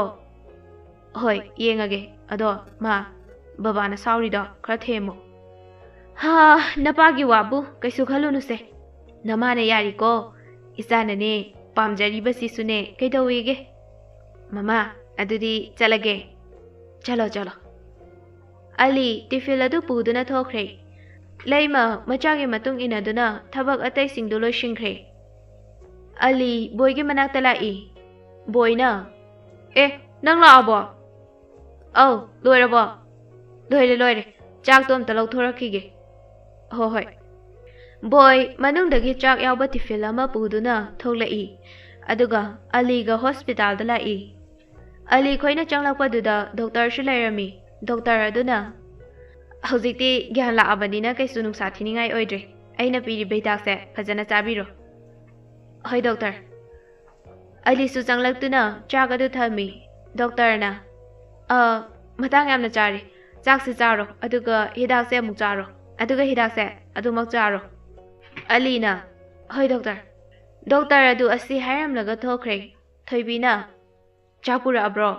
"ꯍꯣꯏ, ꯌꯦꯡꯉꯒꯦ꯫ ꯑꯗꯣ, ꯃꯥ, ꯕꯕꯥꯅ ꯁꯥꯎꯔꯤꯗꯣ ꯈꯔ ꯊꯦꯝꯃꯨ"꯫ "ꯍꯥ, ꯅꯄꯥꯒꯤ ꯋꯥꯕꯨ ꯀꯩꯁꯨ ꯈꯜꯂꯨꯅꯨꯁꯦ꯫ ꯅꯃꯥꯅ ꯌꯥꯔꯤꯀꯣ꯫ ꯏꯆꯥꯅꯅꯦ, ꯄꯥꯝꯖꯔꯤꯕꯁꯤꯁꯨꯅꯦ, ꯀꯩꯗꯧꯋꯦꯒꯦ? ꯃꯃꯥ, ꯑꯗꯨꯗꯤ ꯆꯠꯂꯒꯦ"꯫ "ꯆꯠꯂꯣ, ꯆꯠꯂꯣ"꯫ ꯑꯂꯤ ꯇꯤꯐꯤꯜ ꯑꯗꯨ ꯄꯨꯗꯨꯅ ꯊꯣꯛꯈ꯭ꯔꯦ꯫ ꯂꯩꯃ ꯃꯆꯥꯒꯤ ꯃꯇꯨꯡ ꯏꯟꯅꯗꯨꯅ ꯊꯕꯛ ꯑꯇꯩꯁꯤꯡꯗꯨ ꯂꯣꯏꯁꯤꯟꯈ꯭ꯔꯦ꯫ ꯑꯂꯤ ꯕꯣꯏꯒꯤ ꯃꯅꯥꯛꯇ ꯂꯥꯛꯏ꯫ ꯕꯣꯏꯅ, "ꯑꯦ, ꯅꯪ ꯂꯥꯛꯑꯕꯣ?" "ꯑꯧ, ꯂꯣꯏꯔꯕꯣ?" "ꯂꯣꯏꯔꯦ, ꯂꯣꯏꯔꯦ꯫ ꯆꯥꯛꯇꯣ ꯑꯝꯇ ꯂꯧꯊꯣꯔꯛꯈꯤꯒꯦ"꯫ "ꯍꯣ ꯍꯣꯏ"꯫ ꯕꯣꯏ ꯃꯅꯨꯡꯗꯒꯤ ꯆꯥꯛ ꯌꯥꯎꯕ ꯇꯤꯐꯤꯜ ꯑꯃ ꯄꯨꯗꯨꯅ ꯊꯣꯛꯂꯛꯏ, ꯑꯗꯨꯒ ꯑꯂꯤꯒ ꯍꯣꯁꯄꯤꯇꯥꯜꯗ ꯂꯥꯛꯏ꯫ ꯑꯂꯤ ꯈꯣꯏꯅ ꯆꯪꯂꯛꯄꯗꯨꯗ ꯗꯣꯛꯇꯔꯁꯨ ꯂꯩꯔꯝꯃꯤ꯫ ꯗꯣꯛꯇꯔ ꯑꯗꯨꯅ, "ꯍꯧꯖꯤꯛꯇꯤ ꯒ꯭ꯌꯥꯟ ꯂꯥꯛꯑꯕꯅꯤꯅ ꯀꯩꯁꯨ ꯅꯨꯡꯁꯥ ꯊꯤꯅꯤꯡꯉꯥꯏ ꯑꯣꯏꯗ꯭ꯔꯦ꯫ ꯑꯩꯅ ꯄꯤꯔꯤꯕ ꯍꯤꯗꯥꯛꯁꯦ ꯐꯖꯅ ꯆꯥꯕꯤꯔꯣ"꯫ "ꯍꯣꯏ, ꯗꯣꯛꯇꯔ"꯫ ꯑꯂꯤꯁꯨ ꯆꯪꯂꯛꯇꯨꯅ ꯆꯥꯛ ꯑꯗꯨ ꯊꯝꯃꯤ꯫ ꯗꯣꯛꯇꯔꯅ, "ꯑ, ꯃꯇꯥꯡ ꯌꯥꯝꯅ ꯆꯥꯔꯦ꯫ ꯆꯥꯛꯁꯦ ꯆꯥꯔꯣ, ꯑꯗꯨꯒ ꯍꯤꯗꯥꯛꯁꯦ ꯑꯃꯨꯛ ꯆꯥꯔꯣ꯫ ꯑꯗꯨꯒ ꯍꯤꯗꯥꯛꯁꯦ ꯑꯗꯨꯃꯛ ꯆꯥꯔꯣ꯫ ꯑꯂꯤꯅ, "ꯍꯣꯏ ꯗꯣꯛꯇꯔ"꯫ ꯗꯣꯛꯇꯔ ꯑꯗꯨ ꯑꯁꯤ ꯍꯥꯏꯔꯝꯂꯒ ꯊꯣꯛꯈ꯭ꯔꯦ꯫ ꯊꯣꯏꯕꯤꯅ, "ꯆꯥꯛ ꯄꯨꯔꯛꯑꯕ꯭ꯔꯣ?"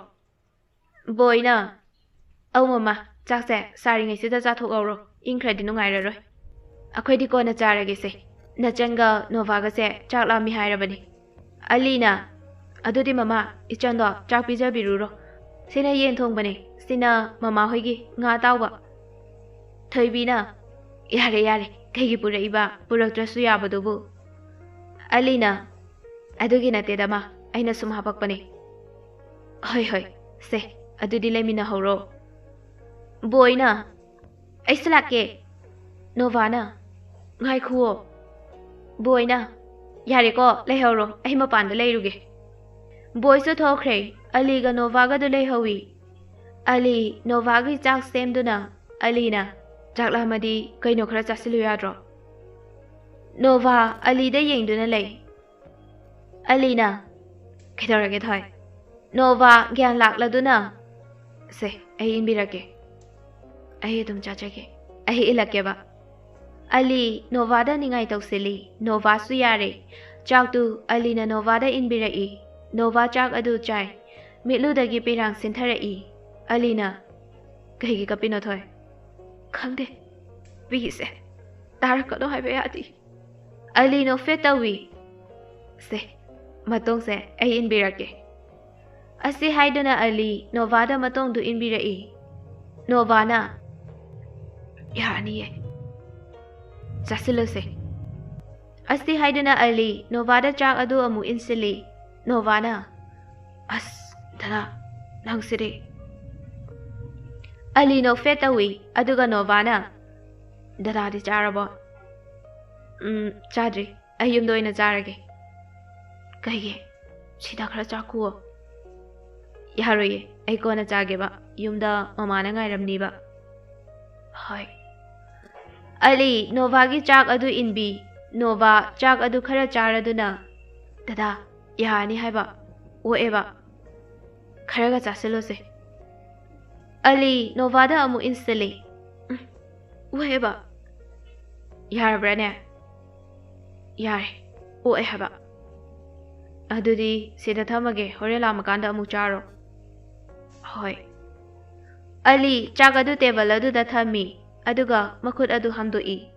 ꯕꯣꯏꯅ, "ꯑꯧ ꯃꯃꯥ, ꯆꯥꯛꯁꯦ ꯁꯥꯔꯤꯉꯩꯁꯤꯗ ꯆꯥꯊꯣꯛꯍꯧꯔꯣ, ꯏꯪꯈ꯭ꯔꯗꯤ ꯅꯨꯡꯉꯥꯏꯔꯔꯣꯏ꯫ ꯑꯩꯈꯣꯏꯗꯤ ꯀꯣꯟꯅ ꯆꯥꯔꯒꯦꯁꯦ, ꯅꯆꯟꯒ ꯅꯣꯚꯥꯒꯁꯦ ꯆꯥꯛ ꯂꯥꯝꯃꯤ ꯍꯥꯏꯔꯕꯅꯤ"꯫ ꯑꯂꯤꯅ, "ꯑꯗꯨꯗꯤ ꯃꯃꯥ, ꯏꯆꯟꯗꯣ ꯆꯥꯛ ꯄꯤꯖꯕꯤꯔꯨꯔꯣ꯫ ꯁꯤꯅ ꯌꯦꯟ ꯊꯣꯡꯕꯅꯦ, ꯁꯤꯅ ꯃꯃꯥ ꯍꯣꯏꯒꯤ ꯉꯥ ꯑꯇꯥꯎꯕ"꯫ ꯊꯣꯏꯕꯤꯅ, "ꯌꯥꯔꯦ ꯌꯥꯔꯦ, ꯀꯩꯒꯤ ꯄꯨꯔꯛꯏꯕ, ꯄꯨꯔꯛꯇ꯭ꯔꯁꯨ ꯌꯥꯕꯗꯨꯕꯨ"꯫ ꯑꯂꯤꯅ, "ꯑꯗꯨꯒꯤ ꯅꯠꯇꯦꯗ ꯃꯥ, ꯑꯩꯅ ꯁꯨꯝ ꯍꯥꯄꯛꯄꯅꯦ"꯫ "ꯍꯣꯏ ꯍꯣꯏ, ꯁꯦ, ꯑꯗꯨꯗꯤ ꯂꯩꯃꯤꯟꯅꯍꯧꯔꯣ"꯫ ꯕꯣꯏꯅ, "ꯑꯩꯁꯨ ꯂꯥꯛꯀꯦ"꯫ ꯅꯣꯚꯥꯅ, "ꯉꯥꯏꯈꯨꯋꯣ"꯫ ꯕꯣꯏꯅ, "ꯌꯥꯔꯦꯀꯣ, ꯂꯩꯍꯧꯔꯣ, ꯑꯩ ꯃꯄꯥꯟꯗ ꯂꯩꯔꯨꯒꯦ"꯫ ꯕꯣꯏꯁꯨ ꯊꯣꯛꯈ꯭ꯔꯦ꯫ ꯑꯂꯤꯒ ꯅꯣꯚꯥꯒꯗꯨ ꯂꯩꯍꯧꯏ꯫ ꯑꯂꯤ ꯅꯣꯚꯥꯒꯤ ꯆꯥꯛ ꯁꯦꯝꯗꯨꯅ, ꯑꯂꯤꯅ, "ꯆꯥꯛ ꯂꯥꯝꯃꯗꯤ ꯀꯩꯅꯣ ꯈꯔ ꯆꯥꯁꯤꯜꯂꯨ ꯌꯥꯗ꯭ꯔꯣ?" ꯅꯣꯚꯥ ꯑꯂꯤꯗ ꯌꯦꯡꯗꯨꯅ ꯂꯩ꯫ ꯑꯂꯤꯅ, "ꯀꯩꯗꯧꯔꯒꯦ ꯊꯣꯏ?" ꯅꯣꯚꯥ ꯒ꯭ꯌꯥꯟ ꯂꯥꯛꯂꯗꯨꯅ, "ꯁꯦ, ꯑꯩ ꯏꯟꯕꯤꯔꯛꯀꯦ꯫ ꯑꯩ ꯑꯗꯨꯝ ꯆꯥꯖꯒꯦ꯫ ꯑꯩ ꯏꯜꯂꯛꯀꯦꯕ"꯫ ꯑꯂꯤ ꯅꯣꯚꯥꯗ ꯅꯤꯡꯉꯥꯏ ꯇꯧꯁꯤꯜꯂꯤ꯫ ꯅꯣꯚꯥꯁꯨ ꯌꯥꯔꯦ꯫ ꯆꯥꯛꯇꯨ ꯑꯂꯤꯅ ꯅꯣꯚꯥꯗ ꯏꯟꯕꯤꯔꯛꯏ꯫ ꯅꯣꯚꯥ ꯆꯥꯛ ꯑꯗꯨ ꯆꯥꯏ꯫ ꯃꯤꯠꯂꯨꯗꯒꯤ ꯄꯤꯔꯥꯡ ꯁꯤꯟꯊꯔꯛꯏ꯫ ꯑꯂꯤꯅ, "ꯀꯩꯒꯤ ꯀꯞꯄꯤꯅꯣ ꯊꯣꯏ?" "ꯈꯪꯗꯦ, ꯄꯤꯒꯤꯁꯦ ꯇꯥꯔꯛꯀꯅꯣ ꯍꯥꯏꯕ ꯌꯥꯗꯦ"꯫ ꯑꯂꯤ ꯅꯣꯛꯐꯦꯠ ꯇꯧꯏ꯫ "ꯁꯦ, ꯃꯇꯣꯡꯁꯦ ꯑꯩ ꯏꯟꯕꯤꯔꯛꯀꯦ"꯫ ꯑꯁꯤ ꯍꯥꯏꯗꯨꯅ ꯑꯂꯤ ꯅꯣꯚꯥꯗ ꯃꯇꯣꯡꯗꯨ ꯏꯟꯕꯤꯔꯛꯏ꯫ ꯅꯣꯚꯥꯅ, "ꯌꯥꯔꯅꯤꯌꯦ, ꯆꯥꯁꯤꯜꯂꯨꯁꯦ"꯫ ꯑꯁꯤ ꯍꯥꯏꯗꯨꯅ ꯑꯂꯤ ꯅꯣꯚꯥꯗ ꯆꯥꯛ ꯑꯗꯨ ꯑꯃꯨꯛ ꯏꯟꯁꯤꯜꯂꯤ꯫ ꯅꯣꯚꯥꯅ, "ꯑꯁ, ꯗꯗꯥ, ꯅꯪꯁꯤꯗꯤ"꯫ ꯑꯂꯤ ꯅꯣꯛꯐꯦꯠ ꯇꯧꯏ, ꯑꯗꯨꯒ ꯅꯣꯚꯥꯅ, "ꯗꯗꯥꯗꯤ ꯆꯥꯔꯕꯣ?" "ꯎꯝ, ꯆꯥꯗ꯭ꯔꯤ꯫ ꯑꯩ ꯌꯨꯝꯗ ꯑꯣꯏꯅ ꯆꯥꯔꯒꯦ"꯫ "ꯀꯩꯒꯤ? ꯁꯤꯗ ꯈꯔ ꯆꯥꯈꯨꯋꯣ"꯫ "ꯌꯥꯔꯣꯏꯌꯦ, ꯑꯩ ꯀꯣꯟꯅ ꯆꯥꯒꯦꯕ, ꯌꯨꯝꯗ ꯃꯃꯥꯅ ꯉꯥꯏꯔꯝꯅꯤꯕ"꯫ "ꯍꯣꯏ"꯫ ꯑꯂꯤ ꯅꯣꯚꯥꯒꯤ ꯆꯥꯛ ꯑꯗꯨ ꯏꯟꯕꯤ꯫ ꯅꯣꯚꯥ ꯆꯥꯛ ꯑꯗꯨ ꯈꯔ ꯆꯥꯔꯗꯨꯅ, "ꯗꯗꯥ, ꯌꯥꯔꯅꯤ ꯍꯥꯏꯕ, ꯑꯣꯛꯑꯦꯕ, ꯈꯔꯒ ꯆꯥꯁꯤꯜꯂꯣꯁꯦ"꯫ ꯑꯂꯤ ꯅꯣꯚꯥꯗ ꯑꯃꯨꯛ ꯏꯟꯁꯤꯜꯂꯤ꯫ "ꯎꯝ, ꯑꯣꯛꯑꯦꯕ, ꯌꯥꯔꯕ꯭ꯔꯥꯅꯦ? ꯌꯥꯔꯦ, ꯑꯣꯛꯑꯦ ꯍꯥꯏꯕ꯫ ꯑꯗꯨꯗꯤ ꯁꯤꯗ ꯊꯝꯃꯒꯦ, ꯍꯣꯔꯦꯟ ꯂꯥꯝꯃꯀꯥꯟꯗ ꯑꯃꯨꯛ ꯆꯥꯔꯣ꯫ ꯍꯣꯏ꯫ ꯑꯂꯤ ꯆꯥꯛ ꯑꯗꯨ ꯇꯦꯕꯜ ꯑꯗꯨꯗ ꯊꯝꯃꯤ, ꯑꯗꯨꯒ ꯃꯈꯨꯠ ꯑꯗꯨ ꯍꯥꯝꯗꯣꯛꯏ꯫